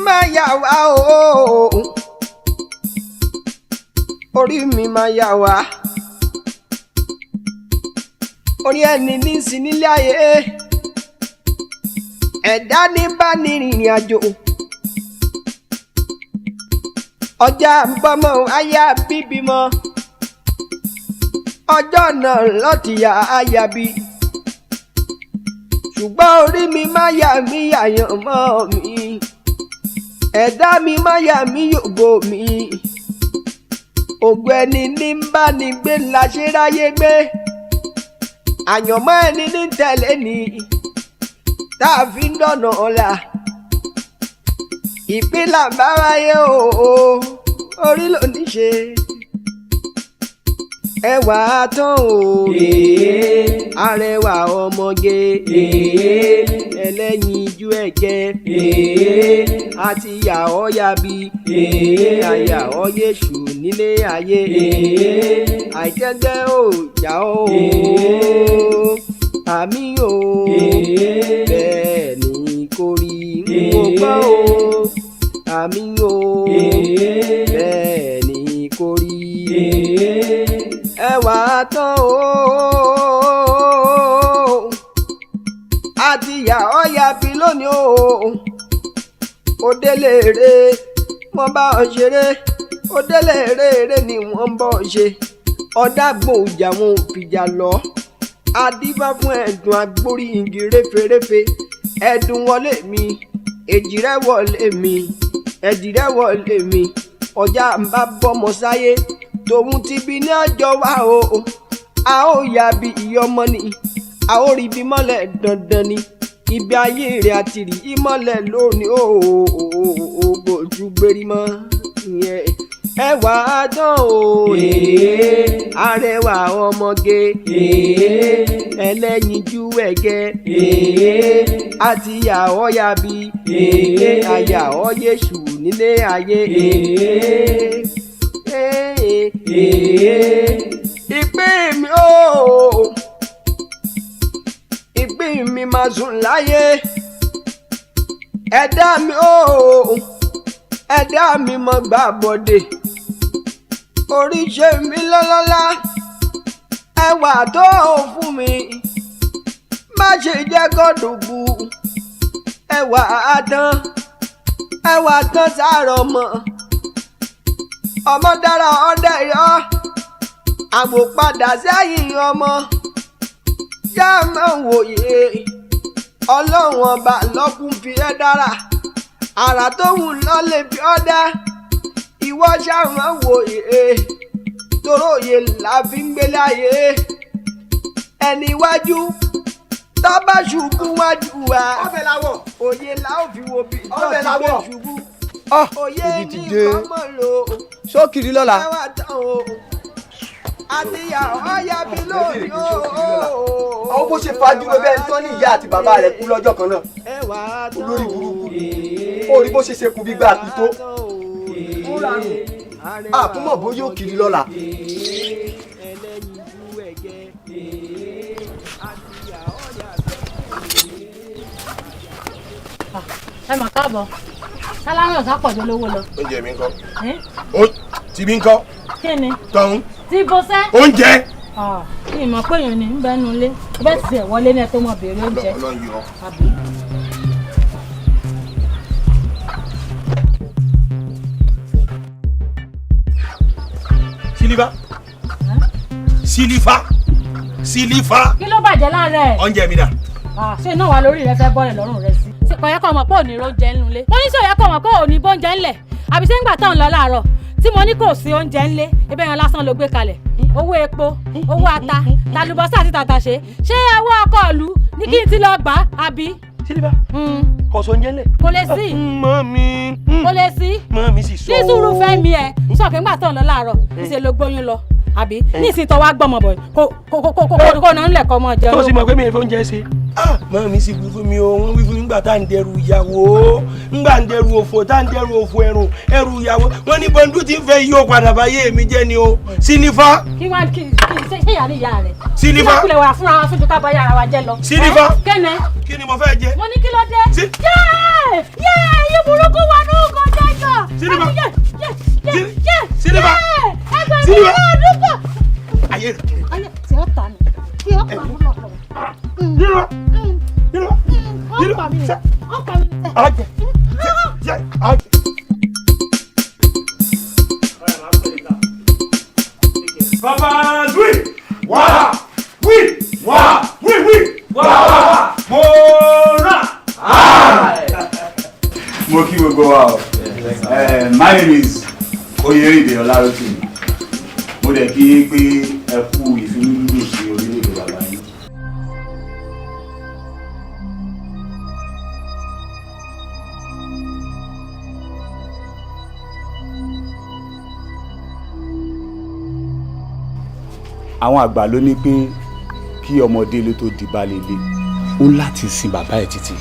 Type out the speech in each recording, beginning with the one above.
Má yà wá o, orí mi má yà wá. Orí ẹni ní sí nílé ayé, ẹ̀dá ní bá ní rìnrìn àjò. Ọjà ń bọ́mọ aya bíbí mọ́, ọjọ́ náà lọ́tìyà aya bí. Ṣùgbọ́n orí mi má yà mí yàyàn mọ́ mi, ẹ̀dá mi má yà mí yògbó mi. Ògo ẹni ní ń bá ní gbé la ṣe ráyé gbé, àyànmọ́ ẹni ní tẹ̀lé ni tá a fi ń dọ̀nà ọ̀la. Ìpínlẹ̀ àbáwáyé o, orí ló ní ṣe. Ẹwà tán o, arẹwà ọmọge, ẹlẹ́yinjú ẹ̀gẹ́, àti yàọ́ yabi, àyà ọ́ yéṣù nílé ayé, àìtẹ́gbẹ́ ò yà ó, àmì o, bẹ́ẹ̀ ni kò rí n ò gbọ́ o, àmì o, bẹ́ẹ̀ ni kò rí. Ẹwà tán o, àti yà ọ́ yabi lónìí o, òdélé rè wọ́n bá ọ ṣeré, òdélé rè rè ni wọ́n ń bọ̀ ṣe. Ọ̀dàgbò ìjà wọn ò fìjà lọ, adífá fún ẹ̀dùn agbórí igi réferéfe. Ẹ̀dùn wọlé mi, èjìrẹ́ wọlé mi, ẹ̀dìrẹ́ wọlé mi. Ọjà ń bá bọ́mọ sáyé tòun ti bí ní ọjọ́ wa o, a ó yà bí ìyọmọ ni, a ó rí bí mọ́lẹ̀ dandan ni. Ibi ayé rẹ̀ àti rí ìmọ́lẹ̀ lónìí o, kò ju gbérí mọ́. Ẹwà dán o, arẹwà ọmọge, ẹlẹ́yinjú ẹ̀gẹ́, àti yàọ́ yabi, àyà ọ́ yéṣù nílé ayé. Ìpín mi o, ìpín mi máa sùn láyé. Ẹ̀dá mi o, ẹ̀dá mi mọ̀ gbà bọ̀dé. Orí ṣe mí lọ́lọ́lá, ẹwà tó o fún mi má ṣe jẹ́ gọ́dùgbù. Ẹwà tán, ẹwà tán sáàrọ̀ mọ́. Ọmọ dára ọdẹ yọ, àgbò padà sẹ́yìn ọmọ. Yá máa wòye ọlọ́run ọba lọ́kùn fi ẹ́ dára, àrà tó wù lọ́ lè fi ọ́ dá. Ìwọ ṣáà máa wòye, toró òye la fi ń gbélé ayé. Ẹni iwájú tó bá ṣubú wájú wa, òye la ó fi wo bí tó ti gbé ṣubú. Òye Ibi ti ní dé. kọ́mọ̀ lò. Sókìrì lọ́la. Ẹwà tán o, àtìyà ọ̀yà bí lónìí o. Àwọn bó ṣe fajúro bẹ́ẹ̀ ń tán ní ìyá àti bàbá rẹ̀ kú lọ́jọ́ kan náà. Ẹwà tán Olórí o, burúkú. Ó rí bó ṣe ṣe kú gbígbà àtúntó. Ó ránù. Àkúmọ̀ bóyá òkìrì lọ́la. Ẹlẹ́yinjú ẹ̀gẹ́, àtìyà ọ̀yà Ẹ mà káàbọ̀, sálámù ọ̀sán pọ̀jù lówó lọ. Oúnjẹ mi ńkọ́? Ẹ́? Tìbí ńkọ́? Kí ni? Tọ̀hún. Tí bó sẹ́. Oúnjẹ. Kí n mọ̀ pé èèyàn ní ń bẹ́ẹ̀ nulẹ̀ bẹ́ẹ̀ sì ẹ̀ wọlé ní ẹ tó mọ̀ béèrè oúnjẹ. Ọlọ́run yọ. Àbí? Sílífà, sílífà, sílífà. Kí ló bàjẹ́ lára ẹ̀? Oúnjẹ mi dà? Ṣé iná wa lórí rẹ fẹ́ bọ́ọ̀lẹ̀ lọ́rùn rẹ sí? Ṣé kò yẹ kó mọ̀ pé òní oúnjẹ ńlẹ̀? Mo ní ṣé ó yẹ kó mọ̀ pé òní bóúnjẹ ńlẹ̀? Àbí ṣé ńgbà táwọn lọ láàárọ̀ tí mo ní kò sí oúnjẹ ńlẹ̀, ebe yẹn lásán ló gbé kalẹ̀. Owó epo, owó ata, tàlùbọ́sà àti tàtàṣé. Ṣé owó ọkọ̀ ìlú ní kí n ti lọ gbà á àbí? Sílífà, kò sọ oúnjẹ ńlẹ̀. Kò lè sí. Mọ́ mi. Kò lè sí. Mọ́ mi sì sọ. Ní sùúrù fẹ́ mi ẹ̀ sọ pé ńgbà táwọn lọ láàárọ̀ ṣe ló gbóyún lọ àbí? Ní ìsìn tó wá gbọ́mọ bọ̀ kó kó kó kó kó náà ńlẹ̀ kọ́ mọ́ jẹun. Tó sì mọ̀ pé mi ò fẹ́ oúnjẹ ṣe. Ah, màmá mi sì wí fún mi o, wọ́n wí fún mi nígbà tá à ń dẹrù ìyàwó, nígbà ń dẹrù òfò, tá à ń dẹrù òfò ẹrù ẹrù ìyàwó. Wọ́n ní bọ́ńdú tí ń fẹ́ yíyó padà báyé mi jẹ́ ni o. Sílífà. Kí wá kí ṣe ìyá ní ìyá rẹ̀. Sílífà. Kí wọ́n kulẹ̀ wà fúnra wa fún ju ká bá yàrá wa jẹ́ lọ. Sílífà. Kẹ́nẹ̀. Kí ni mo fẹ́ jẹ? Mo ní kí ló dé? Yéé! Yéé! Yí burúkú wà ní ògùn jẹjọ. Sílífà. Yé! Yé! Sílífà. Ẹgbẹ́ mi Sílífà. náà dúpọ̀. Ayé rẹ̀. Ayé tí ó tà ní. Tí ó pa mí lọ. Sílífà. Sílífà. Ó pa mí. Ó pa mí. Ajẹ. Jẹ. Ajẹ. Papa Zui! Wá! Wí! Wá! Wí! Wí! Wá! Wá! Mo rà! Mo kí gbogbo wa o. My name is Oyèrìndé Ọláròtìmí. Mo dẹ̀ kí yín pé ẹ kú ìfinúdídùn sí orílẹ̀-èdè bàbá yín. Àwọn àgbà ló ní pé kí ọmọdé ló tó di baálé ilé, ó láti sin bàbá ẹ̀ títí.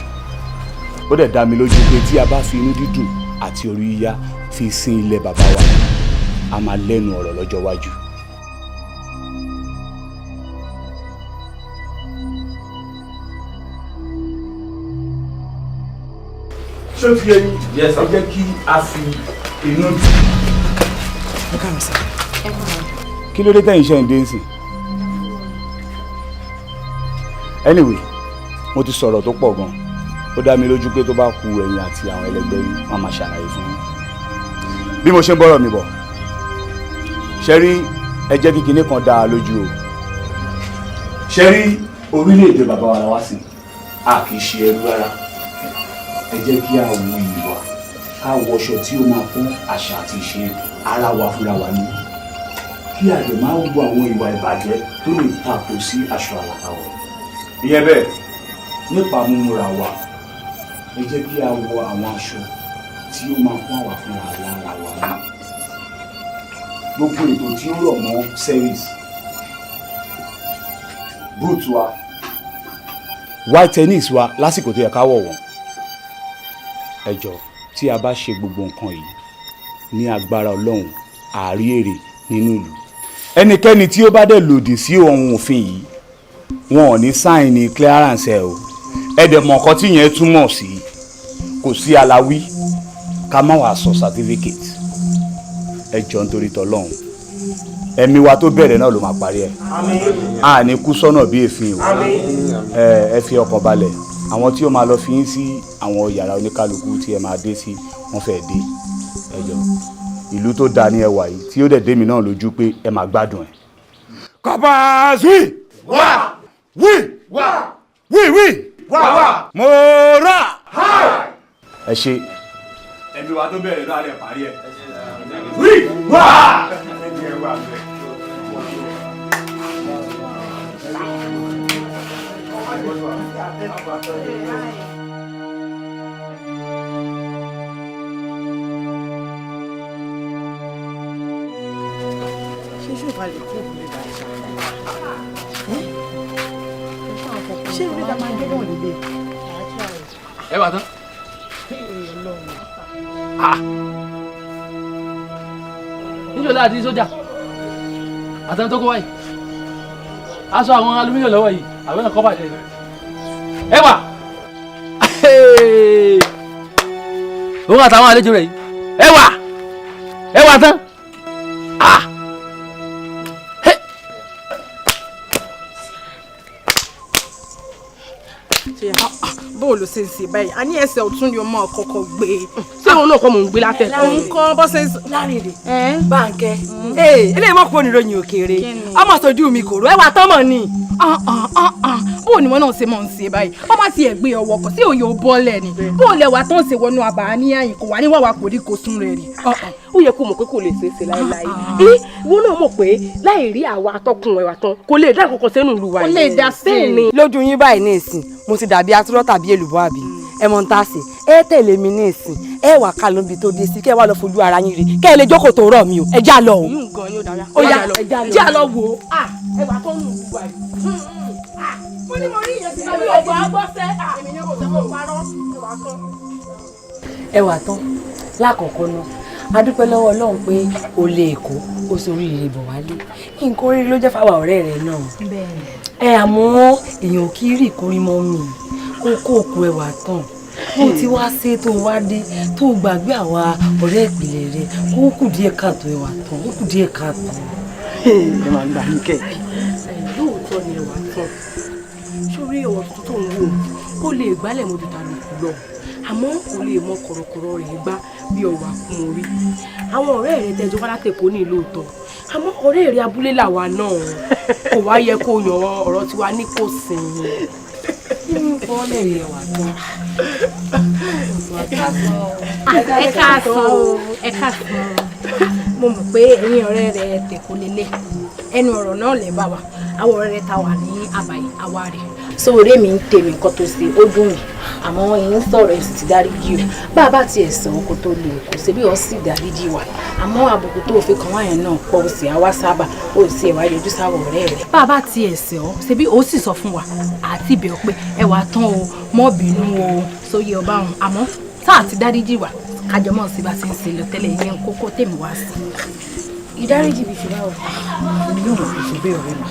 Ó dẹ̀ dá mi lójú pé tí a bá fi inú dídùn àti orí yíyá fi sin ilẹ̀ bàbá wa, a máa lẹ́nu ọ̀rọ̀ lọ́jọ́ iwájú. Ṣé ó ti yé yín? Ẹ jẹ́ kí a fi inú dùn. Kí ló dé tẹ̀yìn iṣẹ́ ìdí nsìn? Anyway, mo ti sọ̀rọ̀ tó pọ̀ gan. Ó dá mi lójú pé tó bá ku ẹ̀yin àti àwọn ẹlẹgbẹ́ yín, wọ́n máa ṣàlàyé fún yín. Bí mo ṣe ń bọ́rọ̀ mi bọ̀, ṣe rí, ẹ jẹ́ kí kinní kan dá a lójú o. Ṣe rí, orílẹ̀-èdè bàbá wa la wá sí, a kì í ṣe ẹrú rárá. Ẹ jẹ́ kí a wu ìwà, ká wọṣọ tí ó máa kún àṣà àti ìṣe ara wa fúnra wa ní, kí a lè máa wu àwọn ìwà ìbàjẹ́ tó lè tàpò sí aṣọ àlàkàwọ̀. Ìyẹn bẹ́ẹ̀, nípa múmúra wa, ẹ jẹ́ kí a wọ àwọn aṣọ tí ó máa kún àwa fúnra lára wa ní. Gbogbo ètò tí ó rọ̀ mọ́ service boot wa, white tennis wa lásìkò tó yẹ ká wọ̀ wọ́n. Ẹ jọ̀ọ́, tí a bá ṣe gbogbo nǹkan yìí, ní agbára Ọlọ́run, àárí èrè nínú ìlú. Ẹnikẹ́ni tí ó bá dẹ̀ lòdì sí ohun òfin yìí, wọn ò ní sáìn ní clearance ẹ o. Ẹ dẹ̀ mọ̀ nǹkan tí yẹn túmọ̀ sí. Kò sí aláwí ká má wàá sọ certificate. Ẹ jọ̀ọ́, nítorí tọlọ́run, ẹ̀mí wa tó bẹ̀rẹ̀ náà ló máa parí ẹ̀. A ní kú sọ́nà bí èéfín o. Ẹ fi ọkàn balẹ̀. Àwọn tí ó máa lọ fi yín sí àwọn yàrá oníkálukú tí ẹ máa dé sí, wọ́n fẹ́ẹ́ dé. Ẹ jọ̀ọ́, ìlú tó dáa ní ẹwà yìí tí ó dẹ̀ dé mi náà lójú pé ẹ máa gbádùn ẹ̀. Kọ́pà zui! Wá! Wí! Wá! Wí wí! Wá! Wá! Mo rà! Ẹ ṣe. Ẹ̀mí wa tó bẹ̀rẹ̀ náà lè parí ẹ̀. Wí! Wá! Ṣé ṣé ìbá lè kó òkú lè bá ṣá? Ṣé orí ta máa gbé náà lélẹ̀? Ẹ wà tán. Níjọ́ láti sójà àtàwọn tó kó wáyé aṣọ àwọn alumíníọ̀ lọ́wọ́ yìí, àwọn ẹ̀kọ́ bàjẹ́ ni. Ẹ wà òun àtàwọn àlejò rẹ̀ yìí. Ẹ wà, ẹ wà tán. Bó ló ṣe ń ṣe báyìí? A ní ẹsẹ̀ ọ̀tún ni o máa kọ́kọ́ gbé. Ṣé òun náà kọ́ mò ń gbé látẹ̀kọ́? Òun kọ́ bó ṣe ń ṣe. Láàrin rè Báńkẹ́, eléyìí mọ̀ kúrò níròyìn òkèèrè, ọmọ sojú mi kò rò ẹwà tọ́mọ̀ ni. Bó ni wọn náà ṣe máa ń ṣe báyìí? Wọ́n bá ti ẹ̀ gbé ọwọ́ kan sí òye bọ́ọ̀lẹ̀ ni. Bó lẹ wà tó ń ṣe wọnú àbá ní àyìn kò wá ní wàwà kò rí kò sún rẹ̀ rí. Ó yẹ kó mọ̀ pé kò lè ṣeé ṣe láéláé. Ẹ ìwọ náà mọ̀ pé láì rí àwa atọ́kùn ẹ̀wà tán, kò lè dá nǹkan sẹ́nu ìlú wa Kò lè dá sí i. Bẹ́ẹ̀ ni. Lójú yín báyìí ní ìsìn, mo ti dàbí atúrọ́ tàbí èlùbọ́ àbí? Ẹ mọ̀ ń tà sí, ẹ tẹ̀lé mi ní ìsìn, ẹ wà ká lóbi tó dé sí, kẹ́ ẹ wá lọ fojú ara yín rí, kẹ́ ẹ lè jókòó tó rọ̀ mi o. Ẹ já lọ o. Ó yá, já lọ wò ó. Ẹwà tó ń lù wá yìí. Mo ní mo rí ìyẹn ti Àbí ògbà gbọ́sẹ̀ èmi ni kò sọ fún parọ́ ẹwà tán. Ẹwà tán lákọ̀ọ́kọ́ náà, a dúpẹ́ lọ́wọ́ Ọlọ́run pé o lè kó o sórí ire bọ̀ wálé. Nǹkan oríire ló jẹ́ fáwọn ọ̀rẹ́ rẹ náà. Ẹ àmọ́ èèyàn kì í rí ìkórímọ́ mi kó kó òkú ẹwà tán. Bó ti wá ṣe tó wá dé tó gbàgbé àwa ọ̀rẹ́ ìpìlẹ̀ rẹ, kó kù díẹ̀ káàtó ẹwà tán, ó kù díẹ̀ káàtó. Ẹ máa gbà mí kẹ́. Lóòótọ́ ni ẹwà tán, sórí ọ̀rọ̀ tuntun tó ń wò ó lè gbálẹ̀ mọ́jú ta ló kù lọ, àmọ́ kò lè mọ kọ̀rọ̀kọ̀rọ̀ rẹ̀ gbá bí ọwọ́ àkùn orí. Àwọn ọ̀rẹ́ rẹ̀ tẹ́jọ́ wá látẹ̀kọ́ ní lóòótọ́, àmọ́ ọ̀rẹ́ rẹ̀ abúlé làwa náà, kò wá yẹ kó yan ọ̀rọ̀ tiwa ní kò sìn. Fọ́lẹ̀ rẹ̀ wà tán. Ẹ káàsán o, ẹ káàsán o. Mo mọ̀ pé ẹ̀yin ọ̀rẹ́ rẹ̀ tẹ̀kọ́ lélẹ̀, ẹnu ọ̀rọ̀ náà lè bá wa, àwọn ọ̀rẹ́ rẹ̀ ta wà ní àbàyè àwa rẹ̀. So ọ̀rẹ́ mi ń tèmi nǹkan tó ṣe ó dùn mí, àmọ́ ẹ̀yin sọ̀rọ̀ ẹ̀ sì ti dáríjì o. Bá a bá tiẹ̀ sọ oko tó lè kò ṣe bí wọ́n sì dáríjì wa, àmọ́ àbùkù tó fi kàn wáyẹn náà pọ̀, ó sì àwa sábà ó sì ẹ̀wá yọjú sáwọ̀ ọ̀rẹ́ rẹ̀. Bá a bá tiẹ̀ sọ ọ́ ṣe bí ó sì sọ fún wa àti ibẹ̀ pé ẹ wàá tán o, mọ́ bínú o, sóyè ọba òun, àmọ́ tá àti dáríjì wa kájọ mọ̀ sí bá ti ń ṣe lọ tẹ́lẹ̀, ìyẹn kókó tèmi wá sí. Ìdáríjì bíi ti báwo. Èmi náà mọ̀ sí bẹ́ẹ̀ ọ̀rẹ́ mi.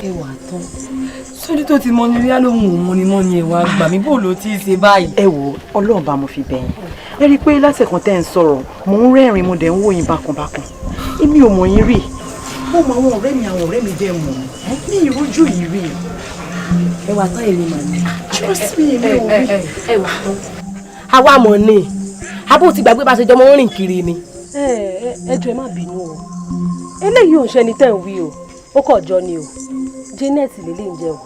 Ẹwà tán sójú tó ti mọ ní rí lóhùn òun ni mọ́ ni ẹ̀wà gbà mí bò ló ti ṣe báyìí. Ẹ wo Ọlọ́run bá mo fi bẹ̀yìn, ẹ rí i pé lásìkò tẹ́ ń sọ̀rọ̀ mò ń rẹ́rìn-ín, mo dẹ̀ ń wò yín bákanbákan, èmi ò mọ̀ yín rí, mo mọ àwọn ọ̀rẹ́ mi, àwọn ọ̀rẹ́ mi dẹ̀ mọ̀ ní ìrújú yìí rí. Ẹwà tán èmi mà ní. Trust me, èmi ò rí. Ẹwà tán àwa mọ̀ ni abó ti gbàgbé bá ṣe jọmọ ń rìn kiri ni. Ẹ jọ̀ọ́ ẹ má bínú o, eléyìí ò ń ṣe ni tẹ́ ń wí o, ó kọ̀ jọ ni o, Janet lè ń jẹ o.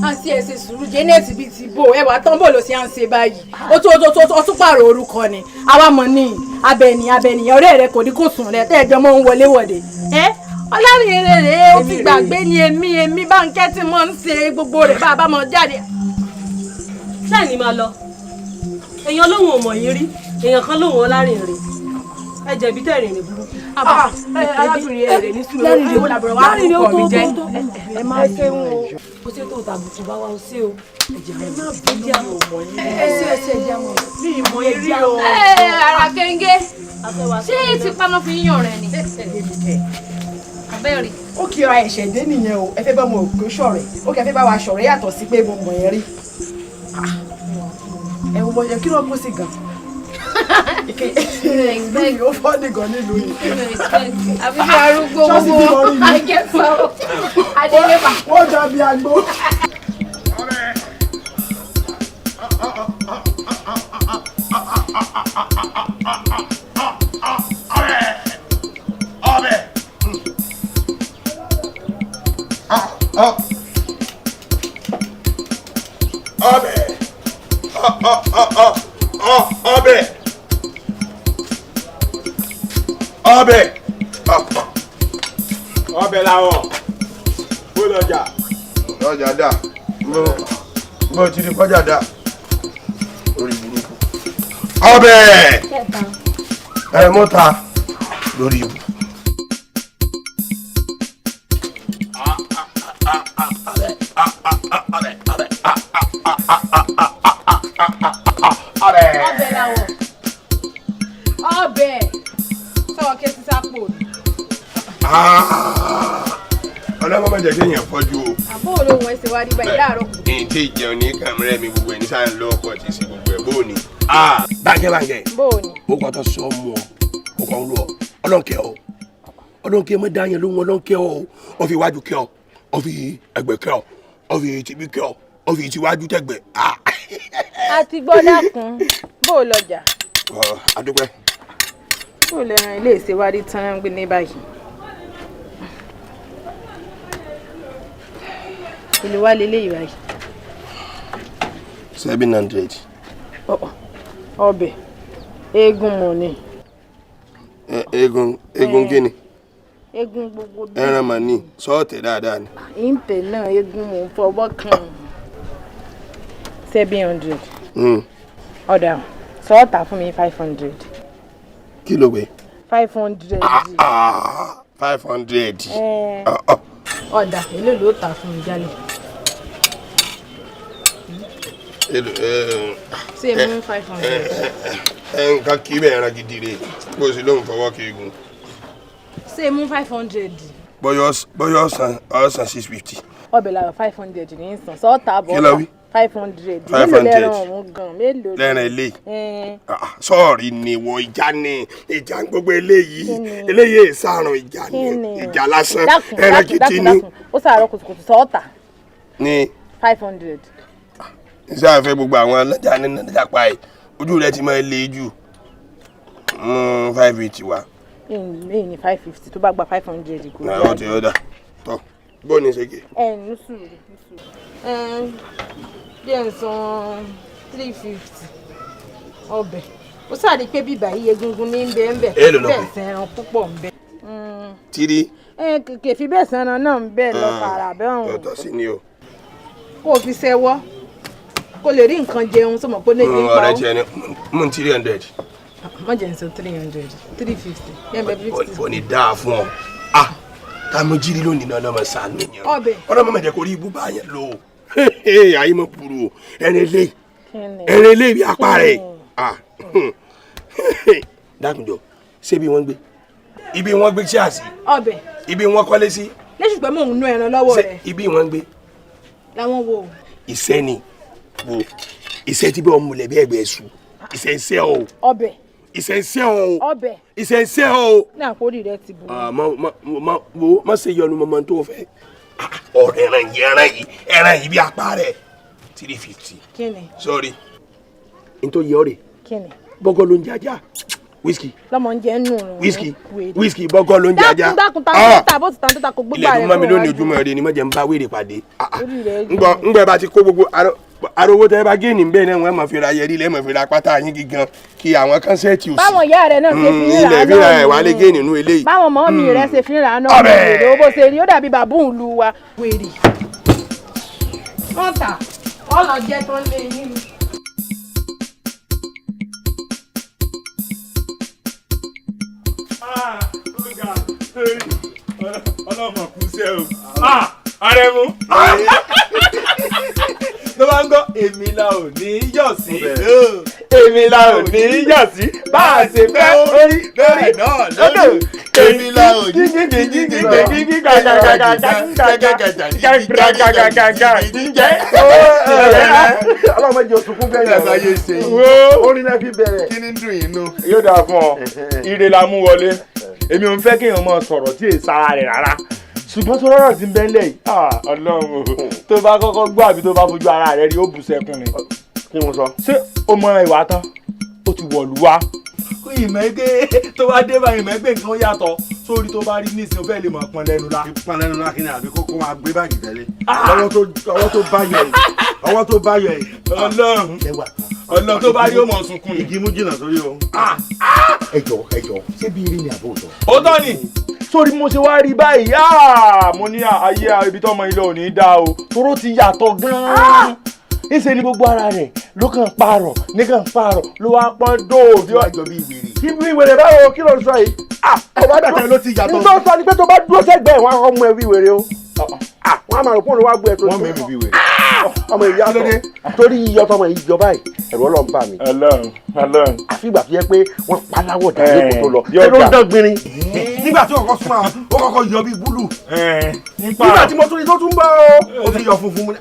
Àǹtí ẹ ṣe sùúrù, Janet bíi ti bò ẹwà tán bò ló ṣe à ń ṣe báyìí, ó tún ó tún pààrọ̀ orúkọ ni. Àwa mọ̀ ní abẹni abẹni ọ̀rẹ́ rẹ kò ní kò sùn rẹ tẹ́ ẹjọ́ mọ́ ń wọlé wọ̀de. Ẹ ọlárìnrìn rèé, ó ti gbàgbé ni èmi èmi Bánkẹ́ tí mo ń ṣe gbogbo rẹ̀ bá a bá mọ jáde. Ṣáà ní máa lọ, èèyàn lóhùn ò mọ̀ yín rí, èèyàn kan lóhùn ọlárìnrìn, ẹ jẹ̀bi tẹ́ ìrìnrìn burúkú. Arábìnrin ẹ rẹ ní sùúrù, ẹ làbọ̀rọ̀ wá kọ́ mi jẹ́. Ẹ má ṣeun o, kò sí tó tàbùkù bá wa ó ṣe o. Ẹ má bínú, ẹ ṣe ẹ ṣe ẹ jẹun mi ìmọ̀ yín rí o. Ara kéńgé ṣé ti paná fi yíyan rẹ ni. Abẹ́rẹ́. Ó kí ọ ẹ̀ṣẹ̀ dé nìyẹn o, ẹ fẹ́ bá ọmọ òkú ṣọ̀rẹ́, ó kẹ́ fẹ́ bá wa ṣọ̀rẹ́ yàtọ̀ sí pé mo mọ̀ ẹ́ rí. Ẹ wo bọ́jẹ kí ló kó sí gan. Ìlú yìí ó fọ́ nìkan nílùú yìí. Àbí bí arúgbó gbogbo àìkẹ́sọ̀ adélébà. Wọ́n dàbí àgbo. Ọbẹ̀. Ọbẹ̀. Ọbẹ̀. Ọbẹ̀. Ọbẹ̀ làwọn. Bó lọ́jà. Lọ́jà dà. Bó ti di kọjá dà. Orí burúkú. Ọbẹ̀. Ẹ mọ́ta lórí ibù. Ọbẹ̀ làwọ̀. Ọbẹ̀ sọ̀rọ̀ kí ẹ ti sápò. Ọlọ́mọ má jẹ́ kí èèyàn fọ́jú o. Àbó olóhùn ẹsẹ̀ wá rí báyìí láàárọ̀ kù. Ní tí ìjẹun ní kàmúrẹ́ mi gbogbo ẹ̀ ní sáà ń lọ ọkọ̀ tí ì sí gbogbo ẹ̀ bóò ni. Báńkẹ́ báńkẹ́. Bóò ni. Ó kọ́ tó sọ ọ́ mú ọ, ó kọ́ ń lọ ọ, ọlọ́nkẹ́ ọ, ọlọ́nkẹ́ mọ́ dáyẹn lóhùn ọlọ́nkẹ́ ọ, ó fi iwájú kẹ́ ọ, ó fi ẹgbẹ́ kẹ́ ọ, ó fi tibí kẹ́ ọ, ó fi tiwájú tẹ̀gbẹ́. A ti gbọ́ dákun, bó o lọjà. Adúpẹ́. Bó o lẹ́ran ilé ìṣèwádìí tán ń gbé ní báyìí. Èlò wa lélẹ́yìí báyìí. 700. Ọbẹ̀ eégún mọ̀ ni. Eégún eégún kí ni? Eégún gbogbo bí. Ẹran mà ní sọ́ọ̀tẹ̀ dáadáa ni. Ìǹtẹ̀ náà eégún mò ń fọwọ́ kan. 700. Ọ̀dà sọ́ọ̀tà fún mi 500. Kí ló gbé? 500. 500. Ọ̀dà èló ló tà fún mi jálẹ̀? Ṣé mú 500? Ẹ nǹkan kì í bẹ̀ ẹran gidi rè bó sì lóun fọwọ́ kì í gun. Ṣé mú 500? Bọ́yọ̀ ọ̀sán 650. Ọbẹ̀ làwọn 500 ní í sàn sọ́ọ̀tà bọ̀. Kí ló wí? 500. 500. Mélòó lẹ́ran ọ̀hún gan? Mélòó? Lẹ́ran ilé. Sọ́ọ̀rì ni wọ ìjà ni ìjà ń gbogbo eléyìí eléyìí ìsàrùn ìjà ni ìjà lásán ẹran gidi ni. Ó sàárọ̀ kùtùkùtù sọ́ọ̀tà. Ní. 500. Iṣẹ́ àfẹ́ gbogbo àwọn alájà ní nàìjíríà pa ẹ̀ ojú rẹ ti máa le jù mú 580 wá. Èyí ni 550 tó bá gba 500 kò. Náà ó ti ọ̀dà tọ́ bó ní ṣe kè. Ẹ ní sùúrù ní sùúrù. Díẹ̀ ń san 350 ọbẹ̀. Ó sàrí pé bíbà yìí egungun ní bẹ́ẹ̀ ń bẹ̀. Bẹ́ẹ̀ sẹ́ran púpọ̀ ń bẹ̀. Tírí. Kè fi bẹ́ẹ̀ sẹ́ran náà ń bẹ̀ lọ fàrà bẹ́ẹ̀ hàn. Ọ̀tọ̀ sí ni o. Kó o fi ṣẹwọ́ kó lè rí nǹkan jẹun sọmọ pé ní ìpa ó. Ọ̀rẹ́ tiẹ̀ ni mú 300. Má jẹ́ n san 300 350 yẹn bẹ 50. Kò ní dáa fún ọ. Ah tá a mọ jírí lónìí náà lọ́mọ sànú yẹn. Ọbẹ̀. Ọlọ́mọ mẹ̀jẹ̀ kò rí ibú bá yẹn lò ó. Ayé mọ̀ burú o ẹran ilé ibi apá rẹ̀. Dákunjọ ṣé bí wọ́n gbé ibi wọ́n gbé sí àsì. Ọbẹ̀. Ibi wọ́n kọ́lé sí. Lẹ́sùn pé mò ń nú ẹran lọ́wọ́ rẹ̀. Ibi wọ́n gbé. Làwọn wo. Ìṣẹ́ ni wo iṣẹ́ tí bí wọ́n múlẹ̀ bí ẹgbẹ́ ẹ̀sù ìṣẹ̀ǹṣẹ̀ o. Ọbẹ̀. Ìṣẹ̀ǹṣẹ̀ o. Ọbẹ̀. Ìṣẹ̀ǹṣẹ̀ o. Ní àpòrí rẹ ti bù. Wo má ṣe yọnu mọ́mọ́ tó fẹ́. Ọ̀rẹ́ ẹran yìí ẹran yìí bí apá rẹ̀ 350. Kíni. Sọ́ọ̀rì n tó yẹ ọ́ rè. Kíni. Bọ́gọ́ ló ń jajá wíṣkì. Lọ́mọ ń jẹ́ nù rùn. Wíṣkì wíṣkì bọ́gọ́ ló ń jajá. Dákun dákun tá bó ti tàn tó ta kò gbégbá rẹ̀. Ilẹ̀ tó mọ́ mi lónìí ojúmọ́ rẹ ni mo jẹ́ ń bá wèrè pàdé. Ngbọ́ ẹ bá ti kó gbogbo arówó tẹ́ bá géènì bẹ́ẹ̀ náà wọ́n máa fi ra yẹrí lẹ́ẹ̀ máa fi ra pátá yín gígan kí àwọn kánṣẹ́ẹ̀tì òsì. Báwọn ìyá rẹ̀ náà ṣe fi ń rà náà ilẹ̀ fi ra ẹ̀ wá lé géènì nínú eléyìí. Báwọn mọ́ mi rẹ̀ ṣe fi ń rà náà wèrè ó bó ṣe rí ó dàbí bàbá òun lu wa. Wèrè. Wọ́n tà ọlọ́jẹ́ tó ń lé yín. Ọlọ́mọ kú sẹ́ o. Arẹ̀mú. Ló bá ń gbọ́ èmi la ò ní yọ̀ sí. Èmi la ò ní yọ̀ sí. Bá a ṣe fẹ́ orí lórí náà lódò. Èmi la ò ní Ọlọ́mọ jẹ́ òsùnkún bẹ́ẹ̀ yẹn. Orin náà fi bẹ̀rẹ̀. Kí ni ń dùn yín nú? Yóò dáa fún ọ. Ire la mú wọlé. Èmi ò ń fẹ́ kéèyàn máa sọ̀rọ̀ tí èè sára rẹ̀ rárá. Ṣùgbọ́n tó rọrọ̀ sí bẹ́ńlẹ̀ yìí, Ọlọ́run o, tó bá kọ́kọ́ gbọ́ àbí tó bá fojú ara rẹ̀ rí, ó bù sẹ́kùn ni. Kí mo sọ? Ṣé o mọ ìwà tán? Ó ti wọ̀lú wá. Ìmọ̀ ẹgbẹ́ tó bá dé báyìí ìmọ̀ ẹgbẹ́ nǹkan yàtọ̀ sórí tó bá rí nísìnyí ó fẹ́ lè mọ̀ pọn lẹ́nu la. Pọn lẹ́nu la kí ni àbí kókó máa gbé báàgì tẹ̀lé. Ọwọ́ tó bá yọ yìí. Ọwọ́ tó bá yọ yìí. Ọlọ́run Ọlọ́run tó bá rí ó mọ̀ sunkún ni. Igi mú jìnnà sórí o. Ẹ jọ̀ọ́ ẹ jọ̀ọ́ ṣé bí eré ni àbò sọ. Ó tọ́ ni sórí mo ṣe wá rí báyìí mo ní ayé ibi tọ́mọ ilé ò ní dá o toró ti yàtọ̀ gan-an ńṣe ni gbogbo ara rẹ̀ ló kàn pààrọ̀ ní kàn pààrọ̀ ló wá pọ́n dóò bí ọjọ́ bí wèrè. Kí bí wèrè báwo kí ló ń sọ yìí. Ọba dàtẹ̀ ló ti yàtọ̀. Nítorí sọ ni pé tó bá dúró sẹ́gbẹ̀ẹ́ wọn á mú ẹ bí wèrè o. Wọ́n á máa rò pé òun ló wá gbé ẹ tó. Wọ́n mẹ́mi bí wèrè. Ọmọ ìyá ọtọ torí iyọ tọmọ yìí jọba yìí ẹ̀rọ Ọlọ́run bá mi. Ọlọ́run Ọlọ́run. Àfi ìgbà tó yẹ pé wọ́n paláwọ̀ dàbí kò tó lọ. Ẹ ló ń dán gbinrin. Nígbà tí ọkọ súnmọ́ àwọn ó kọ́kọ́ yọ bí búlù. Nígbà tí mo tún rí tó tún bọ́ o. Ó tún yọ funfun mu ní.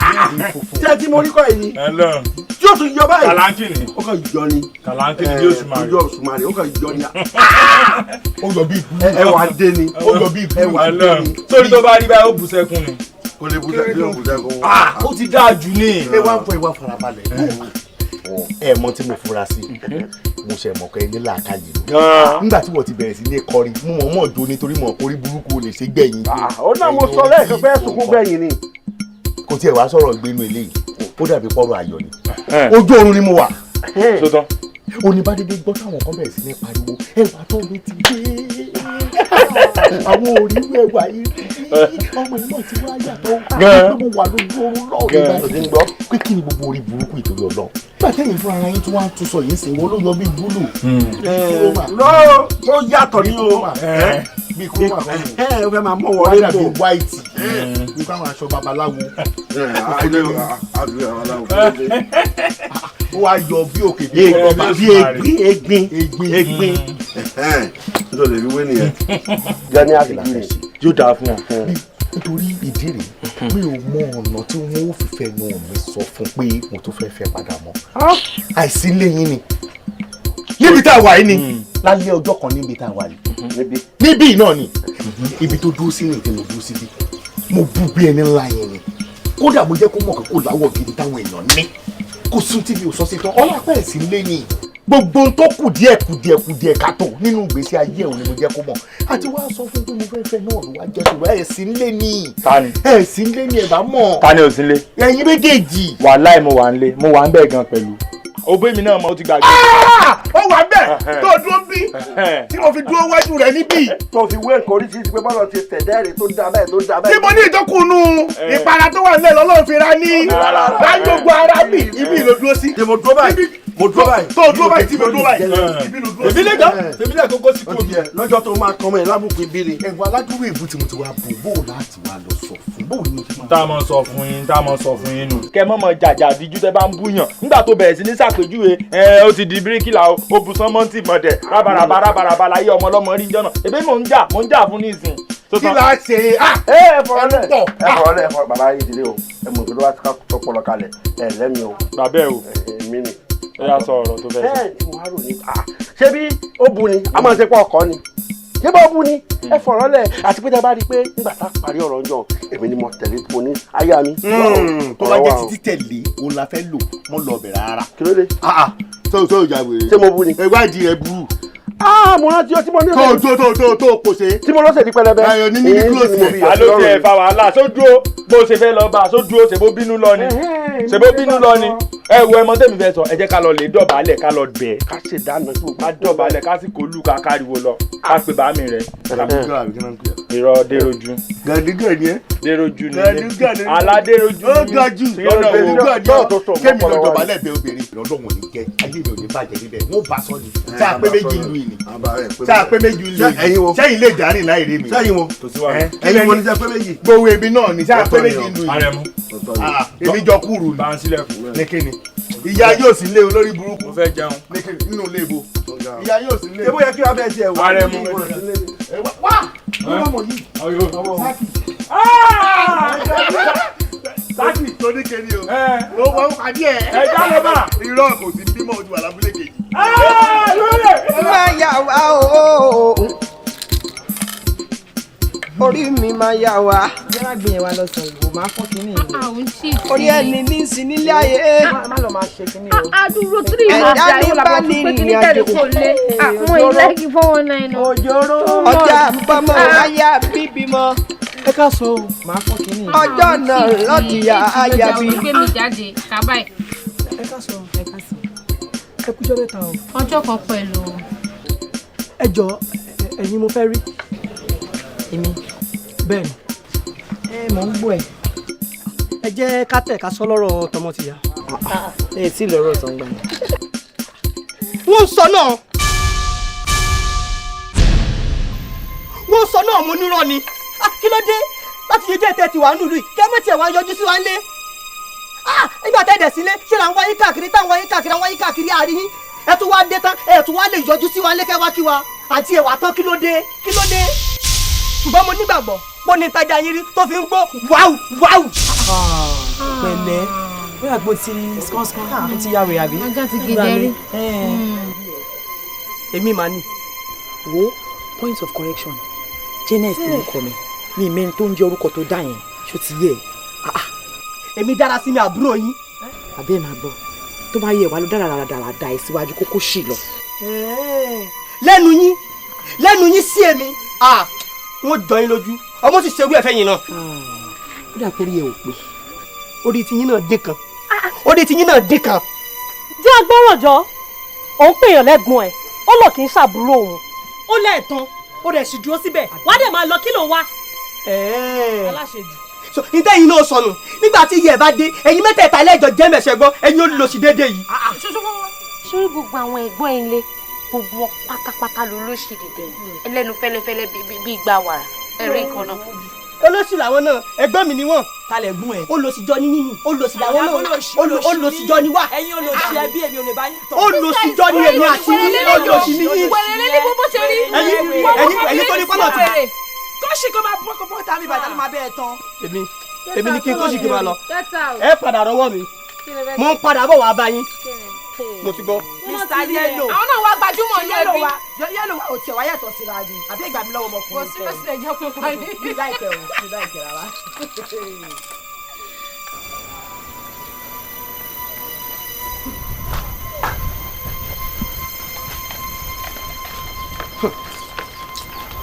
Tí ẹ ti mo rí kọ́ èyí. Tí ó tún yọ báyìí. Kàlánkìnì. Ó kàn yọ ni. Kàlánkìnì bí Òṣùmàrè. Bí Òṣùmàrè ó kàn yọ ni. Ó yọ bí búlù. Ẹwà dé ni. Ó yọ bí búlù. Ẹwà dé ni. Sórí tó bá rí báyìí ó bù sẹ́kún ni. Kò lè bù sẹ́kún. Ó ti dáa jù ní. Ẹ wá ń fọ ìwà farabalẹ̀. Ẹ mọ tí mo fura sí mo ṣe mọ̀ pé ní làákàyè ni nígbà tí wọ́n ti bẹ̀rẹ̀ sí ní kọrin mo mọ̀ mọ̀ jó nítorí mọ̀ orí burúkú ò lè ṣe gbẹ̀yìn. Ó náà mo sọ lẹ́ẹ̀kan pé sunkún gbẹ̀yìn ni. Kò tiẹ̀ wá sọ̀rọ̀ gbénu eléyìí ó dàbí pọ́rọ̀ ayọ̀ ni ojú oorun ni mo wà. Oníbàdédé gbọ́ táwọn kan bẹ̀rẹ̀ sí ní pariwo ẹwà tó mi ti dé àwọn òrìrì ẹwà yìí. Ọmọ yìí náà ti wá yàtọ̀ pé mo wà lójú oorun lọ́ọ̀rẹ́ báyìí pé kí ni gbogbo orí burúkú ìtòrí Ọlọ́run. Nígbà tẹ́yìn fúnra ara yín tí wọ́n á tún sọ yìí ń sìn wọ́n ló yọ bí búlù. Lọ́ọ̀ tó yàtọ̀ ní o. Bí kúrò kan ẹ fẹ́ máa mọ̀ wọlé tó. Wọ́n dàbí white bí káwọn aṣọ babaláwo. Ó wá yọ bí òkè bí kọ́lọ́bà. Bí egbin egbin egbin. Nítorí lè fi wé nìyẹn. Gani àfìgì yóò dáa fún ọ. Nítorí ìdí rèé mi ò mọ ọ̀nà tí wọ́n ó fi fẹnu mi sọ fún pé mo tó fẹ́ fẹ́ padà mọ́. Àìsí lẹ́yìn ni níbi tá a wà yìí ni lálẹ́ ọjọ́ kan níbi tá a wà yìí níbí náà ni ibi tó dúró sí ní ìdí mo dúró síbí mo bú bí ẹni ńlá yẹn ni kódà mo jẹ́ kó mọ̀ kó láwọ̀ gidi táwọn èèyàn ní kó sún tí mi ò sọ sí tán ọlọ́pàá ẹ̀sìn lé ní gbogbo tó kù díẹ̀ kù díẹ̀ kù díẹ̀ kàtó nínú ìgbésí ayé òun ni mo jẹ́ kó mọ̀ àti wàá sọ fún pé mo fẹ́ fẹ́ náà ló wá jẹ́ sọ̀rọ̀ ẹ̀sìn lé ní ẹ̀sìn lé ní ẹ̀ bá mọ̀. Ta ni ò sí lé. Ẹ̀yin méjèèjì. Wàláì mo wà ń lé, mo wà ń bẹ̀ gan pẹ̀lú. Òbí mi náà mo ti gbàgbé. Ó wà bẹ́ẹ̀ tó dúró bí tí mo fi dúró wájú rẹ̀ níbí. Tó fi wé nǹkan oríṣiríṣi pé bọ́lá ti tẹ̀dá èrè tó dá báyìí tó dá báyìí. Tí mo ní ìdókùnú ìpara tó wà nílẹ̀ lọ́lọ́run fi ra ní lágbogbo ara bì ibi ìlò dúró sí. Mo dúró báyìí mo dúró báyìí. Tó dúró báyìí tí mo dúró báyìí ibi ìlò dúró sí. Èmi lè gbọ́ èmi lè kókó sí kúrò. Lọ́jọ́ tó máa kọ́ mọ́ ẹ lábùkù ibi ni. Ẹ̀wọ̀n aládùúgbò ìbú tí mo ti wá bò bó láti wá lọ sọ fún bó ni. Tá a mọ̀ sọ fún yín tá a mọ̀ sọ fún yín nù. Kẹ́ mọ̀ mọ̀ jàjà díjú tẹ́ bá ń búyàn nígbà tó bẹ̀rẹ̀ sí ní ṣàpèjúwe ẹ ó ti di bíríkìlà o ó bu sánmọ́ǹtì mọ̀dẹ̀ rábaràbà rábaràbà láyé ọmọ ọlọ́mọ rí jọ́nà èmi mò ń jà fún nísìn. Kí la ṣe ẹ fọ̀rọ̀ lẹ̀ ẹ fọ̀rọ̀ lẹ̀ bàbá yìí délé o ẹ mọ̀ ìgbélé wa ti ká tọpọlọ kalẹ̀ ẹ lẹ́mi o. Bàbá ẹ o. Èmi ni. Ẹ yà sọ ọ̀rọ̀ tó fẹ́ sọ. Ẹ tí mo wá rò ní ṣé bí ó bu ni a máa ń ṣe pọ̀ ọkọ ni ṣé bá bu ni ẹ fọ̀rọ̀ lẹ̀ àti pé tẹ bá rí i pé nígbà tá a parí ọ̀rọ̀ ńjọ èmi ni mo tẹ̀lé tí mo ní aya mi. Tó bá jẹ́ títí tẹ̀lé òun la fẹ́ lò mọ́ lọ bẹ̀rẹ̀ rárá. Kí ló dé. Tó tó ìjà wèrè. Ṣé mo bu ni. Ẹ wádìí rẹ burú. Mo rántí ọtí mo ní. Tó tó tó tó kò ṣe. Tí mo lọ́sẹ̀ di pẹlẹbẹ. Ayọ̀ ní ní close yẹn. Àló tiẹ̀ fa wàhálà sódúró bó ṣe fẹ́ lọ bá a sódúró ṣe bó bínú lọ ni ṣe bó bínú lọ ni. Ẹ wo ẹmọ tẹ́mi fẹ́ sọ ẹ jẹ́ ká lọ lè dọ̀bálẹ̀ ká lọ bẹ̀. Ká ṣe dáná sí ká dọ̀bálẹ̀ ká sì kó lù ká káriwo lọ ká pè bá mi rẹ̀. Irọ́ dérojú. Gàdúgà ni ẹ. Dérojú ni Gàdúgà ni. Aládérojú ni. Ó ga jù. Lọ́nà wo Gàdúgà kémi lọ dọ̀bálẹ̀ bẹ obìnrin. Lọ́dọ̀ wọn ò ní jẹ́ ayé mi ò ní bàjẹ́ níbẹ̀ wọ́n bá sọ ni. Sáà pé méjì lu ìní. Sáà pé méjì lu ìní. Sẹ́yìn lè dárìn láì rí mi. Sẹ́yìn wo. Ẹ̀yin wo ni sẹ́ pé méjì. Gbogbo èmi náà ni sáà pé méjì lu ìní. Èmi jọ kúrú ni. Bá ń sílẹ̀ fún. Ní kíni? Ìyá yóò sì lé olórí burúkú. Mo fẹ́ jẹun. Ní kíni? Nínú ilé ibo. Ìyá yóò sì lé. Ṣé bóyá kí wàá fẹ́ tiẹ̀ wá? Àrẹ̀mú. Wá! Wọ́n mọ̀ yìí. Sákì. Sákì tó ní kiri o. Ó wọ́n pàdé ẹ̀. Ẹ já lọ bá. Irọ́ kò sí bímọ ojú àlábúlé kejì. Má yà wá o. Orí mi máa yà wá. Jẹ́rà gbìyànjú wa lọ sàn ìwò máa fọ́ kínní yìí. Orí ẹni ní í sin nílé ayé. Má lọ máa ṣe kínní o. Adúró three months Ẹ̀dá ní àìwò bá làbọ̀ ní tún pé kíní ìrìn tẹ̀lé àjò. kò lé. Mo ì láìkí 419 o. Òjòrò. Ọjà ń bọ́mọ aya bíbí mọ́. Ẹ ká sọ o, máa fọ́ kínní yìí. Ọjọ́ náà lọ́ọ̀tì yà áyà bí. Gbé mi jáde kábàáyì. Ẹ ká sọ ẹ ká sọ. Ẹ kújọ́ mẹ́ta o. Ọjọ́ kan pẹ̀lú. Ẹ jọ ẹ̀yin mo fẹ́ rí. Èmi. Bẹ́ẹ̀ni. Ẹ mò ń gbọ́ ẹ. Ẹ jẹ́ ká tẹ̀ ká sọ lọ́rọ̀ tọmọtìyá. Ẹ tí lọ́rọ̀ tó ń gbà. Wọ́n sọ náà. Wọ́n sọ náà mo nírọ́ ni. Kí ló dé? Láti yẹjọ́ ẹ̀tẹ́ ti wà nílùú yìí, kẹ́ mọ̀ tiẹ̀ wá yọjú sí wa ńlé. Nígbà tẹ́ ẹ̀dẹ̀ sílé, ṣé là ń wáyé káàkiri tá ń wáyé káàkiri, wáyé káàkiri àárín yín. Ẹ tún wá dé tán, ẹ tún wá lè yọjú sí wa ńlé kẹ́ wá kí wa. Àti ẹ̀wà tán kí ló dé? Kí ló dé? Ṣùgbọ́n mo nígbàgbọ́ pé ní tajà yín rí tó fi ń gbó wáwù wáwù. Pẹ̀lẹ́, bóyá àgbo ti skánskán ó ti yá rẹ̀ àbí. Ajá ti gèdè rí. Èmi màá ní. Wo point of correction Janet lorúkọ mi mi mẹ́ni tó ń jẹ́ orúkọ tó dá yẹn ṣó ti yé ẹ. Èmi dára sí mi àbúrò yín. Àbẹ́ máa gbọ́ tó bá yẹ wá ló dára dára da ẹ síwájú kókó sì lọ. Lẹ́nu yín lẹ́nu yín sí èmi wọ́n jọ yín lójú ọmọ sì ṣerú ẹ̀fẹ́ yìí náà. Ó dà pé orí ẹ ò pé. Orí tiyín náà dín kan orí tiyín náà dín kan. Jẹ́ agbọ́ràn jọ òun pèèyàn lẹ́gbọ̀n ẹ̀ ó lọ kì í ṣàbúrò òun. Ó lẹ́ẹ̀tàn ó rẹ̀ sì dúró síbẹ̀ wàá dẹ̀ máa lọ kí ló ń wá. Aláṣejù. So ìtẹ́yìn náà sọnù nígbà tí iye ẹ̀ bá dé, ẹ̀yin mẹ́tẹ̀ẹ̀ta lẹ́jọ́ jẹ́ mẹ̀ṣẹ̀ gbọ́, ẹ̀yin ó lò sí déédéé yìí. Sórí gbogbo àwọn ẹ̀gbọ́n ẹ̀ ń lé, gbogbo wọn pátápátá ló ló ṣì dìde ẹlẹ́nu fẹ́lẹ́fẹ́lẹ́ bíi igba wàrà ẹ̀rí nǹkan náà. Olóṣì làwọn náà, ẹ̀gbọ́n mi ni wọ́n. Talẹ̀ gún ẹ. Olóṣìjọ ni yín ni, olóṣì làwọn náà, olóṣìjọ ni wá. Ẹ̀yin olóṣì ẹbí èmi ò lè bá yín tọ̀. Olóṣìjọ ni èmi àti yín, olóṣì ni yín. Wẹ̀rẹ̀ lé ní bó ṣe rí. Ẹ̀yin tó ní pọ́nà tì. Kóṣì kó máa bọ́ kó bọ́ tàbí bàtà ló máa bẹ́ẹ̀ tán. Èmi ni kí n kóṣì kí n máa lọ. Get out. Ẹ padà rọwọ́ mi, mo ń padà bọ̀ wá bá yín, mo ti gbọ́. Mr. Yellow. Àwọn náà wá gbajúmọ̀ ní ẹbí. Yellow wa ò tiẹ̀ wá yàtọ̀ síra ni àbí ìgbà mi lọ́wọ́ ọmọkùnrin. Kò sí lọ́sílẹ̀ jẹ́ pé parí. Mi láìpẹ́ o, mi láìpẹ́ rárá.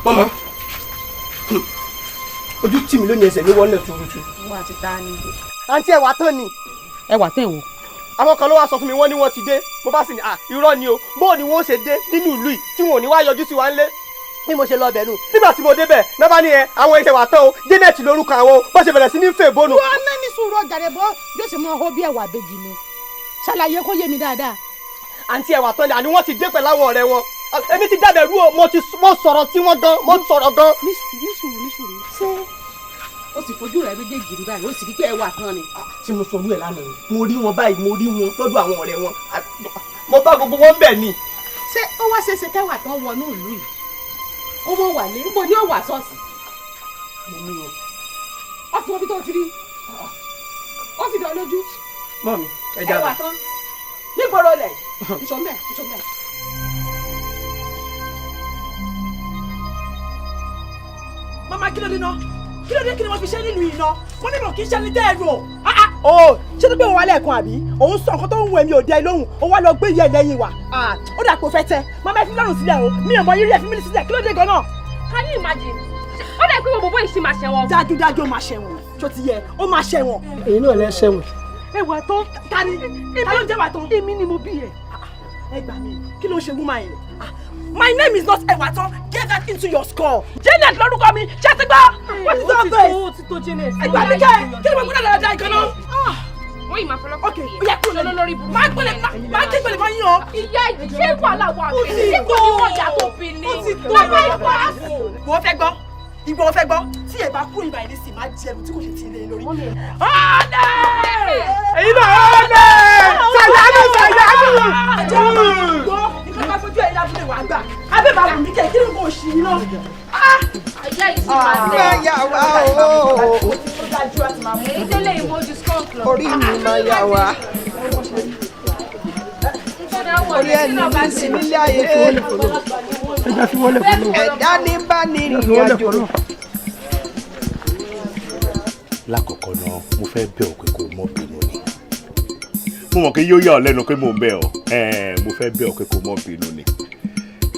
Mọ́mọ́, ojú tì mí lónìí, ẹsẹ̀ mi wọlé tuurutu. Wọ́n àti ta ni. Àǹtí, ẹwà tán ni. Ẹwà tán ìwò. Àwọn kan ló wá sọ fún mi, wọ́n ní wọ́n ti dé. Mo bá sì ní à irọ́ ni o, bóò ni wọ́n ṣe dé nínú ìlú yìí tí wọn ò ní wá yọjú sí wa ńlé? Bí mo ṣe lọ bẹ̀ nù, nígbà tí mo débẹ̀ náà bá ní ẹ àwọn iṣẹ́ wà tán o, Janet lórúkọ àwọn o, bó ṣe bẹ̀rẹ̀ sí ní fè bónú. Wọ́n ná ní sùúrù ọjà rẹ̀ bọ́ yóò ṣe máa hó bí ẹ̀wà àbejì ni, ṣàlàyé kó yé mi dáadáa. Àǹtí, ẹwà tán ni, àní wọ́n ti dé pẹ̀lú àwọn ọ̀rẹ́ wọn. Èmi ti dábẹ̀ rú o, mo ti mo sọ̀rọ̀ sí wọn gan, mo sọ̀rọ̀ gan. Ní sùúrù, ní sùúrù, ṣé o sì fojú rẹ méjèèjì rí báyìí, o sì rí pé ẹwà tán ni? Tí mo sọ orú ẹ̀ lánàá ni mo rí wọn báyìí, mo rí wọn lọ́dọ̀ àwọn ọ̀rẹ́ wọn, mo bá gbogbo wọn bẹ̀ ni. Ṣé ó wá ṣeéṣe kẹwà tán wọnú ìlú yìí ó mọ wà lé níbo ni ó wà ṣọ́ọ̀ṣì? Mo ní wọn. Ó fi wọn bí tó ti rí, ó sì dán lójú. Mọ́ mi, ẹ jáde. Ẹwà tán nígboro lẹ̀, ìṣọ̀mẹ́ ìṣọ̀mẹ́. Mama, kí ló dé náà? Kí ló dé? Kí ni wọ́n fi ṣe nílùú yìí náà? Wọ́n ní mọ̀ kí n ṣe ní tẹ́ ẹ rò. O ṣé tó gbé wọn wá lẹ́ẹ̀kan àbí òun sọ nǹkan tó ń wù ẹ̀mí òde lóhùn, ó wá lọ gbé ìyá ẹ̀ lẹ́yìn wa? Ó dà pé ó fẹ́ tẹ. Mama, ẹ fi lọ́rùn sílẹ̀ o, mi ò mọ yírí, ẹ fi mí sílẹ̀. Kí ló dé gan-an? Can you imagine? Ó dà pé gbogbo bóyá ìṣe máa ṣẹ̀wọ̀n. Dájúdájú ó máa ṣẹ̀wọ̀n, tó ti yẹ ó máa ṣẹ̀wọ̀n. Èyí náà lẹ ṣẹ̀wọ̀n. Ẹwà tán, ta ni ta ló ń jẹ́ wà tán? Èmi ni mo bí ẹ. Ẹ gbà mí, kí ló ń ṣe woman yẹn? My name is not Ẹwàtán, get that into your skull. Janet lórúkọ mi, ṣé ti gbọ́? What is all this? Ó ti tó, Janet. Ẹ gbà mí kẹ́, kí ni mo gbọ́dọ̀ dáadáa ìkan náà? Wọ́n yìí máa fọlọ́pàá. Ok, ó yá, kúrò lẹ́nu. Lórí burúkú. Máa gbọ́dọ̀ máa kí gbọ́dọ̀ máa yín o. Ìyá ṣé wàhálà wà bẹ́ẹ̀? Ṣé kò ní wọ̀jà tó fi ní? Ó ti tó. Bàbá ìwà. Wọ́n fẹ́ gbọ́, ìwọ fẹ́ gbọ́, tí ẹ bá kúrò ìbà yìí nísìnyí, máa jẹ ẹrù tí kò ṣe ti ilé lórí. Ọ̀nẹ́! Èyí náà ọ̀nẹ́! Sàyánù, sàyánù! Gbọ́, nǹkan bá fojú ẹ̀ lábúlé wàá gbà. Abẹ́ bàbá mi kẹ̀, kí ló ń kó ṣì yín náà? Ìyá yìí sì máa tẹ̀. Máa yà wá o. Èyí tẹ́lẹ̀ ìmọ̀jú skunk lọ. Orí mi máa yà wá. Orí ẹni ní sí nílé ayé. Ẹ̀dá ní bá ní ìrìn àjò. Lákọ̀ọ́kọ́ náà, mo fẹ́ bẹ̀ ọ́ pé kó mọ́ bínú ni. Mo mọ̀ pé yóò yà ọ́ lẹ́nu pé mò ń bẹ̀ ọ́. Mo fẹ́ bẹ̀ ọ́ pé kó mọ́ bínú ni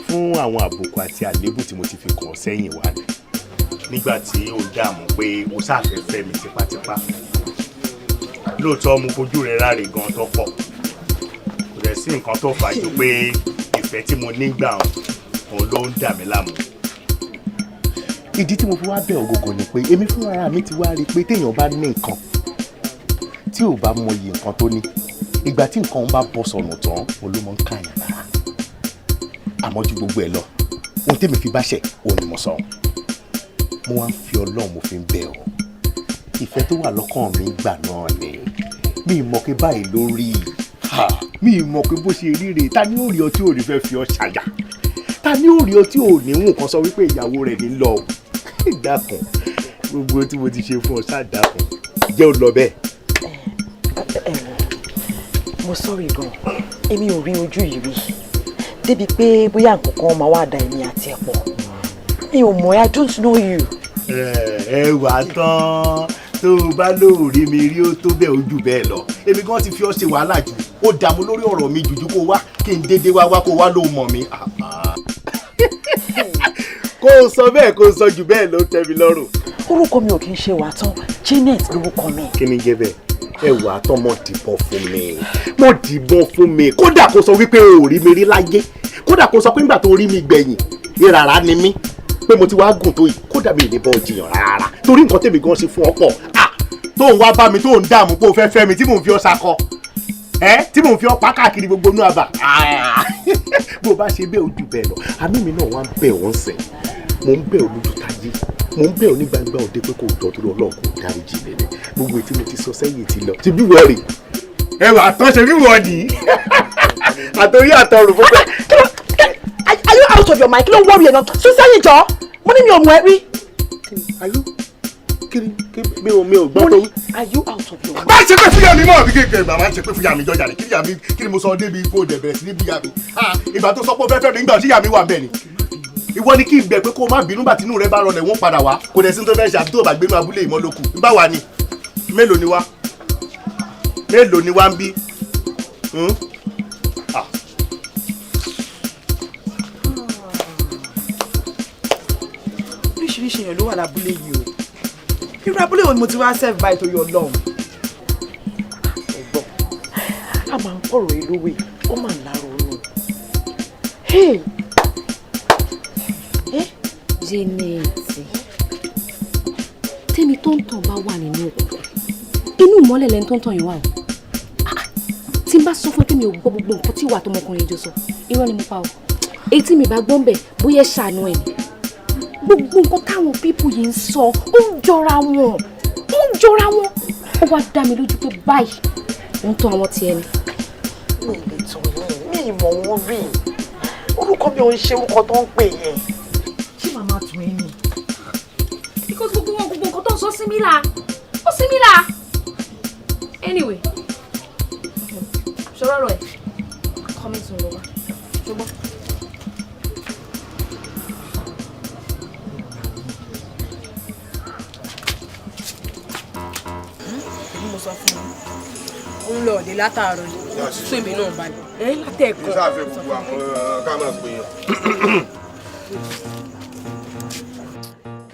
fún àwọn àbùkù àti àléébù tí mo ti fi kàn ọ́ sẹ́yìn wá ni nígbà tí ó dààmú pé o sáfẹ́ fẹ́ mi tipátipá. Lóòótọ́, mo fojú rẹ̀ ráre gan tó pọ̀, kò dẹ̀ sí nǹkan tó fà á ju pé ìfẹ́ tí mo ní gbà òun ló ń dà mí láàmú. Ìdí tí mo fi wá bẹ̀ ògògò ni pé èmi fúnra mi ti wá rí i pé téèyàn bá ní nǹkan tí ò bá mọyì nǹkan tó ní, ìgbà tí nǹkan bá bọ́ sọnù tán, òun ló mọ̀ ń káyàn lára. Àmọ́ ju gbogbo ẹ̀ lọ, ohun tèmi fi bá ṣẹ̀ òun ni mo sọ. Mo wá ń fi Ọlọ́run, mo fi ń bẹ̀ ọ́. Ìfẹ́ tó wà lọ́kàn mi gbà náà ni mi mọ̀ pé báyìí ló rí i, mi mọ̀ pé bó ṣe rí rèé. Ta ni ó rí ọ tí ò ní fẹ́ fi ọ ṣàyà? Ta ni ó rí ọ tí ò ní wù kan sọ wípé ìyàwó rẹ̀ ní lọ? Dákun, gbogbo tí mo ti ṣe fún ọ ṣáà, dákun, jẹ́ ò lọ bẹ́ẹ̀. Ẹ wò, mo sorry gan, èmi ò rí ojú yìí rí débi pé bóyá nǹkan kan máa wá da èmi àti ẹ̀ pọ̀. Mi ò mọ̀ ẹ́, I don't know you. Ẹ wà tán, tó o bá lóòrí mi rí, ó tó bẹ́ẹ̀, ojú bẹ́ẹ̀ lọ. Èmi gan ti fi ọ́ ṣe wàhálà jù, ó dààmú lórí ọ̀rọ̀ mi jùjú kó wá kí n dédé wá wá kó wá ló mọ̀ mi. Kó o sọ bẹ́ẹ̀, kó o sọ jù bẹ́ẹ̀ ló tẹ́ mi lọ́rùn. Orúkọ mi ò kí ń ṣe Wàtán, Janet lórúkọ mi. Kí ni jẹ́ bẹ́ẹ̀? Ẹ wà tán, mọ̀ dìbọn fún mi, mọ̀ dìbọn fún mi. Kódà kó sọ wípé o ò rí mi rí láyé, kódà kó sọ pé nígbà tó rí mi gbẹ̀yìn ìràrá ni mí, pé mo ti wá gùn tó yìí, kódà mi ì ní bọ́ jiyàn rárá. Torí nǹkan tèmi gan ṣe fún ọ pọ̀. Ah, tó ń wá bá mi, tó ń dààmú pé o fẹ́ fẹ́ mi, tí mò ń fi ọ sakọ, ẹ tí mò ń fi ọ pa káàkiri gbogbo inú àbà. Bó o bá ṣe bẹ́ẹ̀, ojú bẹ́ẹ̀ lọ. Àmì mi náà wá ń bẹ̀ ọ́ ń sẹ̀, mò ń bẹ̀ ọ́ lójú táyé, mò ń bẹ̀ ọ́ ní gbangba òde pé kò jọ torí Ọlọ́run, kò dáríjì mi ni. Gbogbo ètí mo ti sọ sẹ́yìn ti lọ. Ti bí wọ́n rè ẹ wà tán ṣe bí wọ́n nì í àtòrí àtọrùn fún bẹ́ẹ̀. Are you out of your mind? Kí ló ń worry ẹ̀ náà? Sún sẹ́yìn jọ, mo ní mi ò mọ̀ ẹ́ rí. Mi ò gbọ́ tó wí. Are you out of your mind? Bá a ṣe pé fúyà mi mọ́ àbí kékeré, màmá ṣe pé fúyà mi jọjà ni. Kí ni àmì, kí ni mo sọ débi kó dẹ̀ bẹ̀rẹ̀ sí ní búyà mi? Ìgbà tó sọ pé ó fẹ́ fẹ́ mi, nígbà tí ìyá mi wà bẹ́ẹ̀ ni ìwọ ni kí n bẹ̀ pé kó o má bínú. Bàtí inú rẹ bá rọlẹ̀, wọ́n padà wá. Kò dẹ̀ sí ní tó fẹ́ ṣe àbí tó o bá gbénú abúlé ìmọ̀ lókù ń bá wa ni. Mélòó ni wá, mélòó ni wá ń bí? Ah. Oríṣiríṣi èèyàn ló wà lábúlé yìí o. Irú abúlé wo ni mo ti wá serve báyìí torí Ọlọ́run? Ẹ̀gbọ́n, a máa ń pọ̀rọ̀ ìlówè, ó máa ń lárò nù. Janet, tẹ́ni tó ń tàn bá wà nínú òkùnkùn, inú ìmọ́lẹ̀ lẹni tó ń tàn yín wà o. Ah, tí n bá sọ fún ẹ pé mi ò gbọ́ gbogbo nǹkan tí ìwà àtọmọkùnrin jọ sọ, irọ́ ni mo pa o. Èyí tí mi bá gbọ́ ń bẹ̀, bóyá ẹ ṣàánú ẹ̀ ni. Gbogbo nǹkan táwọn people yìí ń sọ, ó ń jọra wọn, ó ń jọra wọn. Ó wá dá mi lójú pé báyìí ó ń tọ́ àwọn tiẹ̀ ni. Mi ì lè tàn yín, mi ì mọ̀ wọ́n rí. Orúkọ mi ò ń ṣe orúkọ tó ń pè yẹn. Ṣé màmá tún ẹ ní? Because gbogbo wọn, gbogbo nǹkan tó ń sọ similar, ó similar. Anyway, ṣọlá rẹ coming soon ló wá, ṣùgbọ́n. Èmi mo sọ fún un, òun lọ òde látàárọ̀ yìí, sún èmi náà balẹ̀ ẹ látẹ̀kọ́. Sáfẹ́ gbogbo àwọn ká máa pè yàn.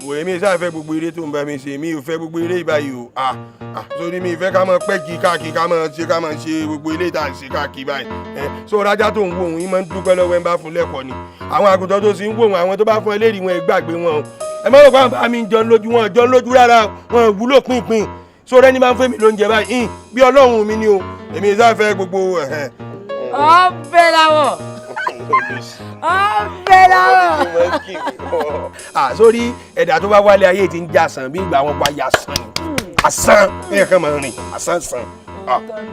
Wò, èmi sáfẹ́ gbogbo eré tó ń bá mi ṣe, mi ò fẹ́ gbogbo eré báyìí o. Ah ah, sórí mi ìfẹ́ ká máa pẹ́ kí káàkiri, ká máa ṣe gbogbo eré tá à ń ṣe káàkiri báyìí. Ẹ so rájá tó ń wo òun yìí máa ń dúpẹ́ lọ́wọ́ ẹ̀ ń bá fún lẹ́kọ̀ọ́ ni. Àwọn àgùntàn tó sì ń wò wọn, àwọn tó bá fún ẹlẹ́rìí wọn, ẹ gbàgbé wọn o. Ẹ má rò pé àwọn bá mi ń jẹun lójú wọn, jẹun lójú rárá, wọn wúlò pínpín. So rẹ́ni máa ń fẹ́ mi lóúnjẹ báyìí bí Ọlọ́run mi ni o. Èmi sáfẹ́ gbogbo ẹ̀hẹ́n. Ọbẹ̀ làwọn, ọbẹ̀ làwọn. Ah, sórí ẹ̀dá tó bá wálé ayé ti ń jàsàn bí ìgbà wọn pa yàsàn ni àsán ní ẹ̀kan máa rìn àsán sàn.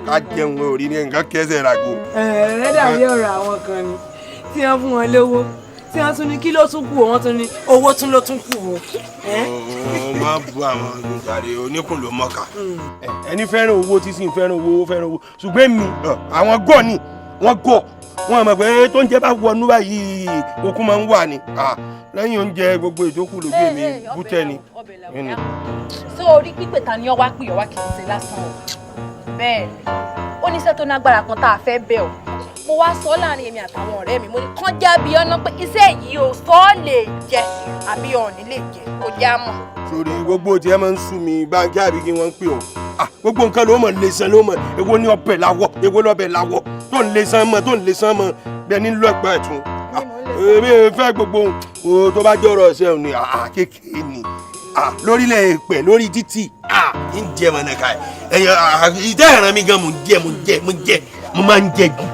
Ká jẹun orí ní nǹkan kẹsẹ̀ ràgò. Ẹ̀ẹ́dẹ̀ dàbí ọ̀rọ̀ àwọn kan ni tí wọ́n fún wọn lówó, tí wọ́n tún ní kí ló tún kù, wọ́n tún ní owó tún ló tún kù o. Ó máa bu àwọn olùdarí oníkùn ló mọ̀ọ́kà. Ẹni fẹ́ràn owó tí sì ń fẹ́ràn owó, fẹ́ràn owó, ṣùgbọ́n mi àwọn gọ̀ ni wọ́n gọ̀, wọ́n mọ̀ pé tó ń jẹ bá wọnú báyìí, okun máa ń wà ní. Lẹ́yìn oúnjẹ, gbogbo ìtókù lójú èmi bútẹ́ ni. So orí pípè ta ni ọ wá pè ọ wá, kì í ṣe lásán o. Bẹ́ẹ̀ ni, ó ní iṣẹ́ tó nágbára kan tá a fẹ́ bẹ̀ ọ́. Mo wá sọ láàrin èmi àtàwọn ọ̀rẹ́ mi, mo ní kán já bí ọ̀nà pé iṣẹ́ yìí ò sọ ọ́ lè jẹ àbí ọ̀ọ́nì lè jẹ, kò já mọ̀. Sórí gbogbo tí ẹ máa ń sú mi, báńkì àbí kí wọ́n ń pè ọ́, gbogbo nǹkan ló mọ̀ lè san, ló mọ̀. Èwo ni ọbẹ̀ láwọ̀, èwo lọ́bẹ̀ láwọ̀ tó ń lè san mọ́, tó ń lè san mọ́ bẹ́ẹ̀ ní lọ́gbà ẹ̀tún. Èmi fẹ́ gbogbo ohun tó bá jẹ́ ọ̀rọ̀ ọ̀sẹ̀ òní kékeré ni lórílẹ̀ èpẹ̀ lórí títì ń jẹ mọ̀nàkà ìdá ìran mi gan, mò ń jẹ, mò ń jẹ, mò ń jẹ, mo máa ń jẹ jù.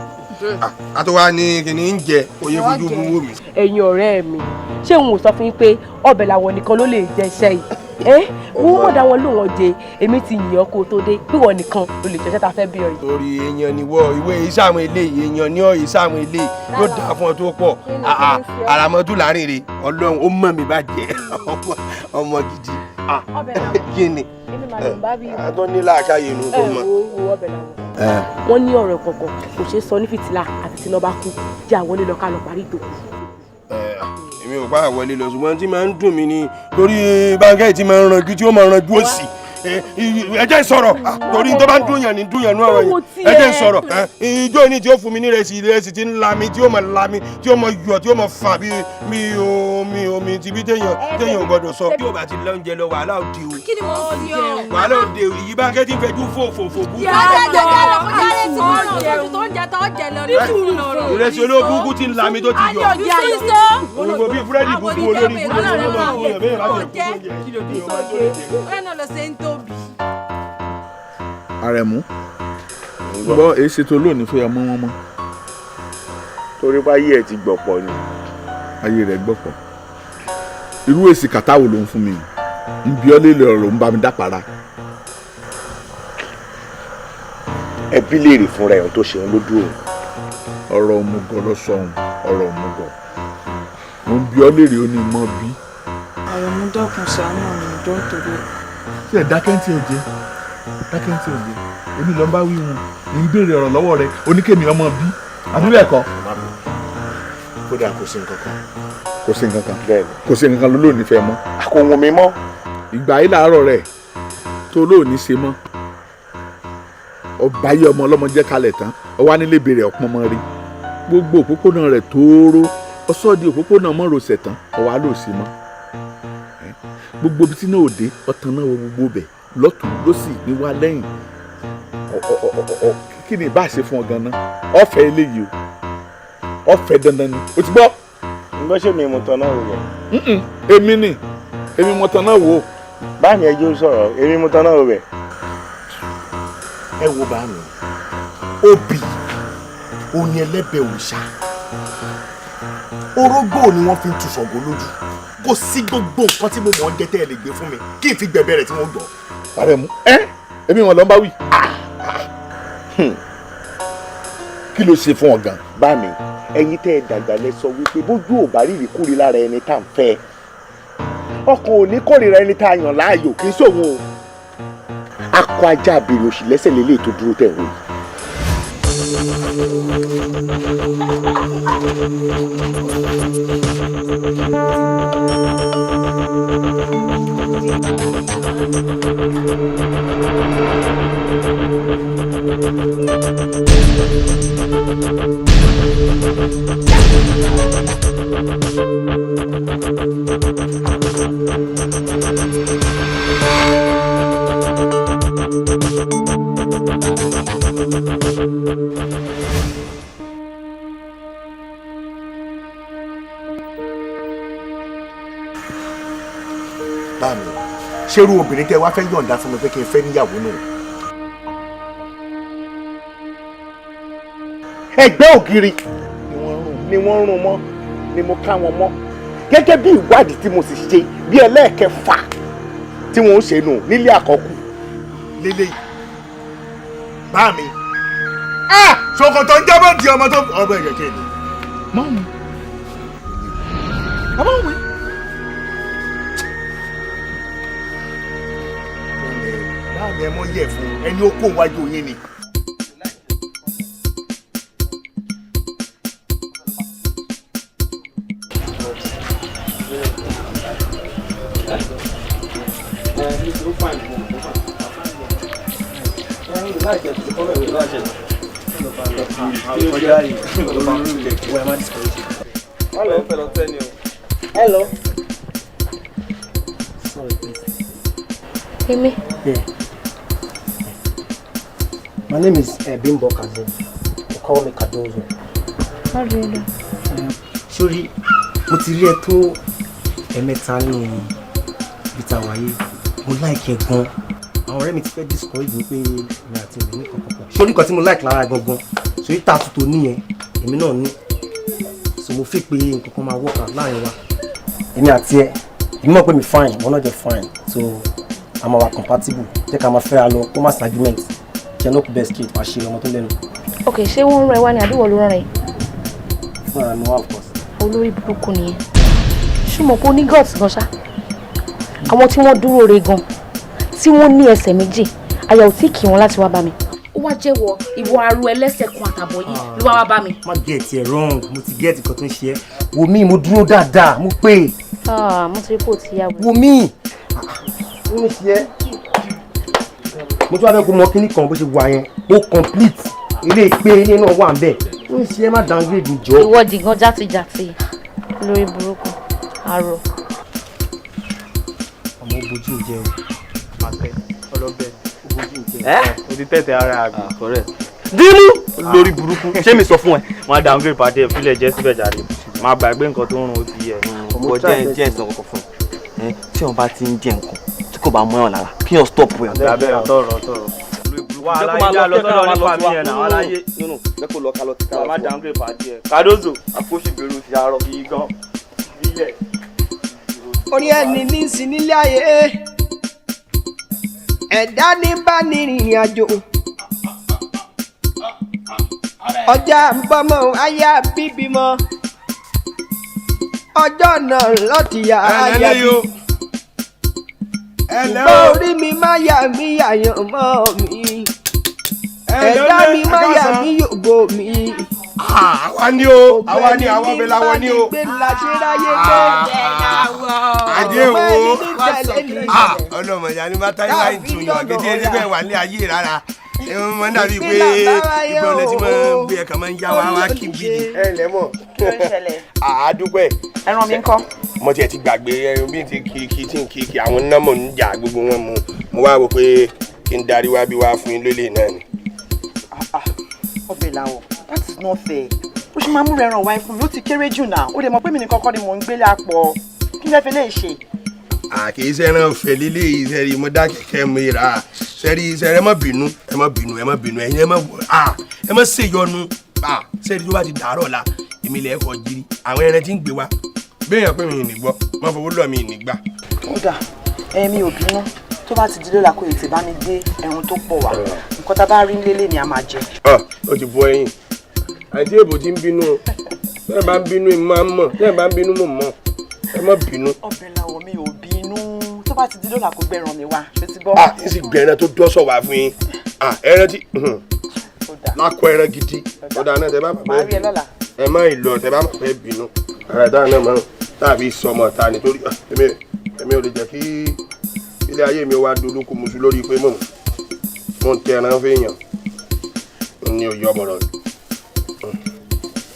Àtọwá ni kìnìún ń jẹ oyè fojú buwó mi. Ẹ̀yin ọ̀rẹ́ mi, ṣé òun ò sọ fún yín pé ọbẹ̀ làwọn nìkan ló lè jẹ iṣẹ́ yìí? Ẹ wọ́n mọ̀ dá wọn lóun ọjẹ́. Èmi ti yàn ọ́ kó o tó dé bí wọ́n nìkan ló lè jẹ́ṣẹ́ ta fẹ́ bí ọ yìí. Torí èèyàn ni wọ ìwé iṣẹ́ àwọn eléyìí, èèyàn ní ọ iṣẹ́ àwọn eléyìí yóò dáa fún ọ tó pọ̀. Àràmọ́tò láàrin rè, Ọlọ́run ó mọ̀ mí bàjẹ́, ọmọ gidi. Kí ni àtọ́ ní làákàyè inú tó mọ̀. Wọ́n ní ọ̀rọ̀ kọ̀ọ̀kan kò ṣeé sọ ní fìtílà àti tí iná bá kú. Jẹ́ àwọlé lọ ká lọ parí ìdòkú. Èmi ò pa àwọlé lọ, ṣùgbọ́n tí máa ń dùn mí ni torí báńkẹ́ tí máa ń ranjú, tí ó máa ń ranjú òsì Ẹ jẹ́ n sọ̀rọ̀ torí tó bá ń dùn yàn ní dùn yàn ní ọ̀rọ̀ yẹn. Ẹ jẹ́ n sọ̀rọ̀. Ijó ni tí ó fún mi ní ìrẹsì tí ń la mi, tí ó mọ̀ la mi, tí ó mọ̀ yọ̀, tí ó mọ̀ fà bí omi omi ti bí téèyàn ò gbọdọ̀ sọ. Tí o bá ti lọ oúnjẹ lọ, wàhálà ò dé o. Kí ni mo ń fi ọ? Wàhálà ò dé o. Ìyí bá kẹ́ tí ń fẹjú fò fò fò bú. Ìrẹsì olóògùn kú ti ń la mi tó ti yọ. Òyìnbó bíi búrẹ́dì búburú olórí búburú ló máa fún yàn bẹ́ẹ̀ bá jẹ kú oúnjẹ. Àrẹ̀mú, gbọ́ èsì tó lónìí fún ya mọ́ wọn mọ́. Torí pé ayé ẹ̀ ti gbọ̀pọ̀ ni. Ayé rẹ̀ gbọ̀pọ̀. Irú èsì kàtá wo ló ń fún mi? Ń bí ọ́ lélẹ̀ ọ̀rọ̀ ń bá mi dápara. Ẹbí léèrè fúnra ẹ̀ tó ṣe ń lójú òun. Ọ̀rọ̀ òmùgọ̀ ló sọ òun, ọ̀rọ̀ òmùgọ̀. Mo ń bí ọ́ léèrè ó ní mọ́ bí. Àrẹ̀mú dákun ṣàánú mi jọ̀ọ́ nítorí. Ṣé ẹ̀ dákẹ́ntì ò jẹ́? Dákẹ́ntì ò jẹ́. Èmi ló ń bá wí wọn. Ń béèrè ọ̀rọ̀ lọ́wọ́ rẹ, oníkèmí ọmọ bí. Àbí bẹ́ẹ̀ kọ́? Kódà kò sí nǹkan kan. Kò sí nǹkan kan. Bẹ́ẹ̀ni. Kò sí nǹkan kan ló lóòní fẹ́ mọ́. Kò wùn mí mọ́. Ìgbà yìí làárọ̀ rẹ̀ tó lóòní ṣe mọ́. Ọba yìí ọmọ ọlọ́mọ jẹ́ kalẹ̀ tán, ó wá nílé béèrè ọ̀pọ̀ mọ́ rí. Gbogbo òpópónà rẹ̀ tóóró, ọsọ́ di òpópónà mọ́rosẹ̀ tán, ó wá lóò ṣe mọ́. Gbogbo ibi tí náà òde, ọ̀tàn náà wọ gbogbo bẹ̀ lọ́tùn lósì ní wá lẹ́yìn. Kí ni ìbá ṣe fún ọ gan-an? Ọ̀fẹ́ eléyìí o, ọ̀fẹ́ dandan ni, o ti gbọ́. Ǹgbọ́n ṣé mi mo tan náà wò yẹn? Èmi ni, èmi mo tan náà wò. Báàmì ẹjọ́ sọ̀rọ̀, èmi mo tan náà wò bẹ̀. Ẹ wo báàmì, obì òní ẹlẹ́bẹ̀ òrìṣà, orógbó ni wọ́n fi ń tu Ṣàngó lójú. Kò sí gbogbo nǹkan tí mo mọ̀ ń jẹ tẹ́ ẹ lè gbé fún mi kí n fi gbẹ̀bẹ̀ rẹ̀ tí wọ́n gbọ́. Àrẹ̀mú, ẹ èmi wọn lọ ń bá wí. Kí ló ṣe fún ọ gan? Báàmì, ẹ̀yin tẹ́ ẹ dàgbà lẹ sọ wípé bójú ò bá rírì kúri lára ẹni tá à ń fẹ́, ọkàn ò ní kórìíra ẹni tá a yàn láàyò, kì í ṣòwò o. Akọ ajá abèrè òṣì lẹ́sẹ̀ lélẹ̀ tó dúró tẹ̀ wò yìí. Báàmì, ṣerú obìnrin tẹ́ wá fẹ́ yọ̀ǹda fún mi pé kí n fẹ́ níyàwó nù. Ẹgbẹ́ ògiri ni wọ́n rún mọ́ ni mo ká wọn mọ́ gẹ́gẹ́ bí ìwádìí tí mo sì ṣe bí ẹlẹ́ẹ̀kẹfà tí wọ́n ń ṣe nù nílé àkọ́kù. Lélẹ́yìí báàmì, ṣòkòtò ń jábọ̀ di ọmọ tó ọmọ ìyẹ̀kẹ́ ni. Mọ́mù, ọmọ mi. Báàmì, ẹ mọ yẹ fún ẹni ó kó wájú yín ni. Hello. Sorry, please. Èmi. Yeah. My name is Bimbo Kazeem. They call me Cardozo. How do you do? Sori, mo ti rí ẹ tó ẹ̀mẹ́ta nínú ibi tá a wà yìí. Mo like ẹ gan. Àwọn ọ̀rẹ́ mi ti fẹ́ discourage mi pé mi àti òní ní kankan pọ̀. Sori nǹkan tí mo like lára gangan. Sori tattoo tó níyẹn, èmi náà ní. So mo fi pé nǹkan kan máa work out láàrin wa. Èmi àti ẹ, èmi mọ̀ pé mi fine, wọn náà jẹ́ fine. So a máa wà compatible. Jẹ́ ká máa fẹ́ra lọ, kó má sí argument. Jẹ́ no best street, wàá ṣe ọmọ tó lẹ́nu. Ok, ṣé wọ́n ń rán ẹ wá ni àbí wọ́n ló rán ẹ? Fúnra mi wá, of course. Olórí burúkú nìyẹn. Ṣùgbọ́n kò ní guts gan ṣá. Àwọn tí wọ́n dúró re gan, tí wọ́n ní ẹsẹ̀ méjì, àyà ò tí kì wọ́n láti wá bá mi. Ó wá jẹ́wọ́ ìwọ arú ẹlẹ́sẹ̀ kan àtàbọ̀ yìí ló wá wá bá mi. Má get ẹ wrong, mo ti get nǹkan tó ń ṣe ẹ́. Wò mí, mo dúró dáadáa, mo pè é. Ah, mo ti rí pò tí yá wò. Wò mí. Ó ń ṣe ẹ́. Mo tún wá fẹ́ kó mọ kíní kan bó ṣe wà yẹn, ó complete, ilé ìpè ilé náà wà ń bẹ̀. Ó ń ṣe é, má downgrade mi jọ. Ìwọ dìgan játijàti lórí burúkú àrò. Ọmọ ojú ń jẹun. Ọlọ́bẹ̀ ojú ń jẹun. Ẹ́? O ti tẹ̀tẹ̀ ara àbí. Correct. Dínú lórí burúkú, ṣé mi sọ fún ẹ? Wọ́n á downgrade pàdé ẹ̀, fílẹ̀ jẹ́ síbẹ̀ jàre. Máa gbàgbé nǹkan tó ń rún, ó ti yẹ. Bọ́ jẹ́ jẹ́ ìsàn kankan fún ẹ. Tí wọn bá ti ń jẹ nǹkan tí kò bá mọ́ ẹ̀wọ̀n lára, kí yàn stop ẹ̀. Lábẹ́ ọ̀tọ̀rọ̀ ọ̀tọ̀rọ̀. Wà á láyé já lọ sọ́dọ̀ nípa mi ẹ̀ náà, wà á láyé. Nínú jẹ́ kó lọ ká lọ Wà á má downgrade pàdé ẹ̀. Cardozo. Àpòṣìbèrè ti arọ. Ìgan. Bílẹ̀. Orí ẹni ní sí nílé ayé, ẹ̀dá ní bá ní rìnrìn àjò, ọjà bọ́mọ aya bíbí mọ́, ọjọ́ náà lọ́tì yá aya bí ṣùgbọ́n orí mi má yà mí yàyàn mọ́ mi, ẹ̀dá mi má yà mí yògbó mi. Àwa ni o, àwa ni, àwa ọbẹ̀ làwọn ni o. Adé wo, ọlọmọ ìyá ni bàtà yìí láì tún yàn kété ẹni bẹ́ẹ̀ wà ní ayé rárá. Ẹ mọ ń dàbí pé ìgbà ọ̀lẹ́ tí mo ń gbé ẹ̀kan máa ń yá wa wá kí n bí ni. Ẹ ǹlẹ́ mọ̀. Kí ló ń ṣẹlẹ̀? Àádúpẹ́. Ẹran mi ńkọ́? Mo tiẹ̀ ti gbàgbé ẹran bí n ti kí kí tí n kí kí àwọn náà mò ń jà gbogbo wọn mu. Mo wá wò pé kí n darí wá bí wá fún yín lólè náà ni. Ọbẹ̀ làwọ̀, that is not fair. Ó ṣe máa mú ẹran wáyé fún mi, ó ti kéré jù náà. Ó lè mọ̀ pé mi nìkan kọ́ ni mò ń gbélé apọ̀. Kí lẹ fi lè ṣe? Kì í ṣẹran ọ̀fẹ́ lílé yìí, sẹ́rí mo dá kẹ̀kẹ́ mi rà, sẹ́rí sẹ́rí, ẹ má bínú, ẹ má bínú, ẹ má bínú, ẹ̀yin ẹ má wọ̀, ẹ má ṣèyọnu, sẹ́rí tó bá ti dàárọ̀ la èmi lẹ̀ kọ́ jírí àwọn ẹran tí ń gbé wa béèyàn pé mi ì ní gbọ́, má fowó lọ mi ì ní gbà. Ó dà, ẹ̀mí ò bínú. Tó bá ti di lọ́la, kó ètè bá mi gbé ẹran tó pọ̀ wá. Nǹkan tá a bá rí nílé ni a máa jẹ. Ó ti bọ ẹyin àti èbò tí ń bínú o. Tẹ́ ẹ bá ń bínú ẹ máa ń mọ̀, tẹ́ ẹ bá ń bínú mọ̀ mọ̀, ẹ má bínú. Ọbẹ̀ làwọ̀, mi ò bínú. Tó bá ti di lọ́la, kó gbẹ̀ràn mi wá, ṣé ti gbọ́? N sì gbẹ ẹran tó dọ́sọ̀ wá fún yín, ẹran tí lákọ, ẹran gidi. Ọ̀dà náà tẹ bá bàbá Màá rí ẹ lọ́la. Ẹ má ìlọ tẹ bá bàbá ẹ bínú ara ìdáhùn náà máa ń tàbí sọmọ ta nítorí èmi ò lè jẹ́ kí ilé ayé mi wá dolóko musu lórí pé mò ń tẹ ẹran fẹ́yàn ní òye ọmọrọ.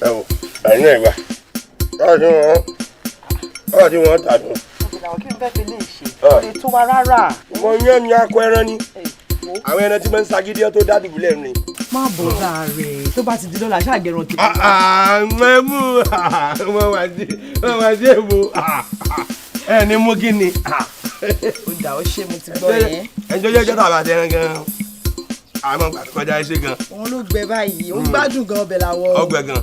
Ẹ wò, ẹ̀yin náà gbà báwo tí wọ́n tà dùn. Ọbẹ̀ làwọ̀, kí n fẹ́ fi lè ṣe? Kò lè tó wa rárá. Mo yán ni akọ ẹran ni, àwọn ẹran tí mo ń sagídí tó dá dùbúlẹ̀ ni. Má bọ̀dà rẹ̀, tó bá ti di lọ́la, ṣáà gẹ̀ràn tèmi. Mẹ́mú wọ́n wá sí èbó ẹ ní mú kí ni. Ó dà, ó ṣe, mo ti gbọ́ yẹn. Ẹjọ́ jẹ́jọ́ tàbí àti ẹran gan-an àmọ́ gbàdúrà kọjá ẹṣẹ́ gan. Òun ló gbẹ báyìí, òun gbádùn gan, ọbẹ̀ làwọ̀. Ọgbẹ gan.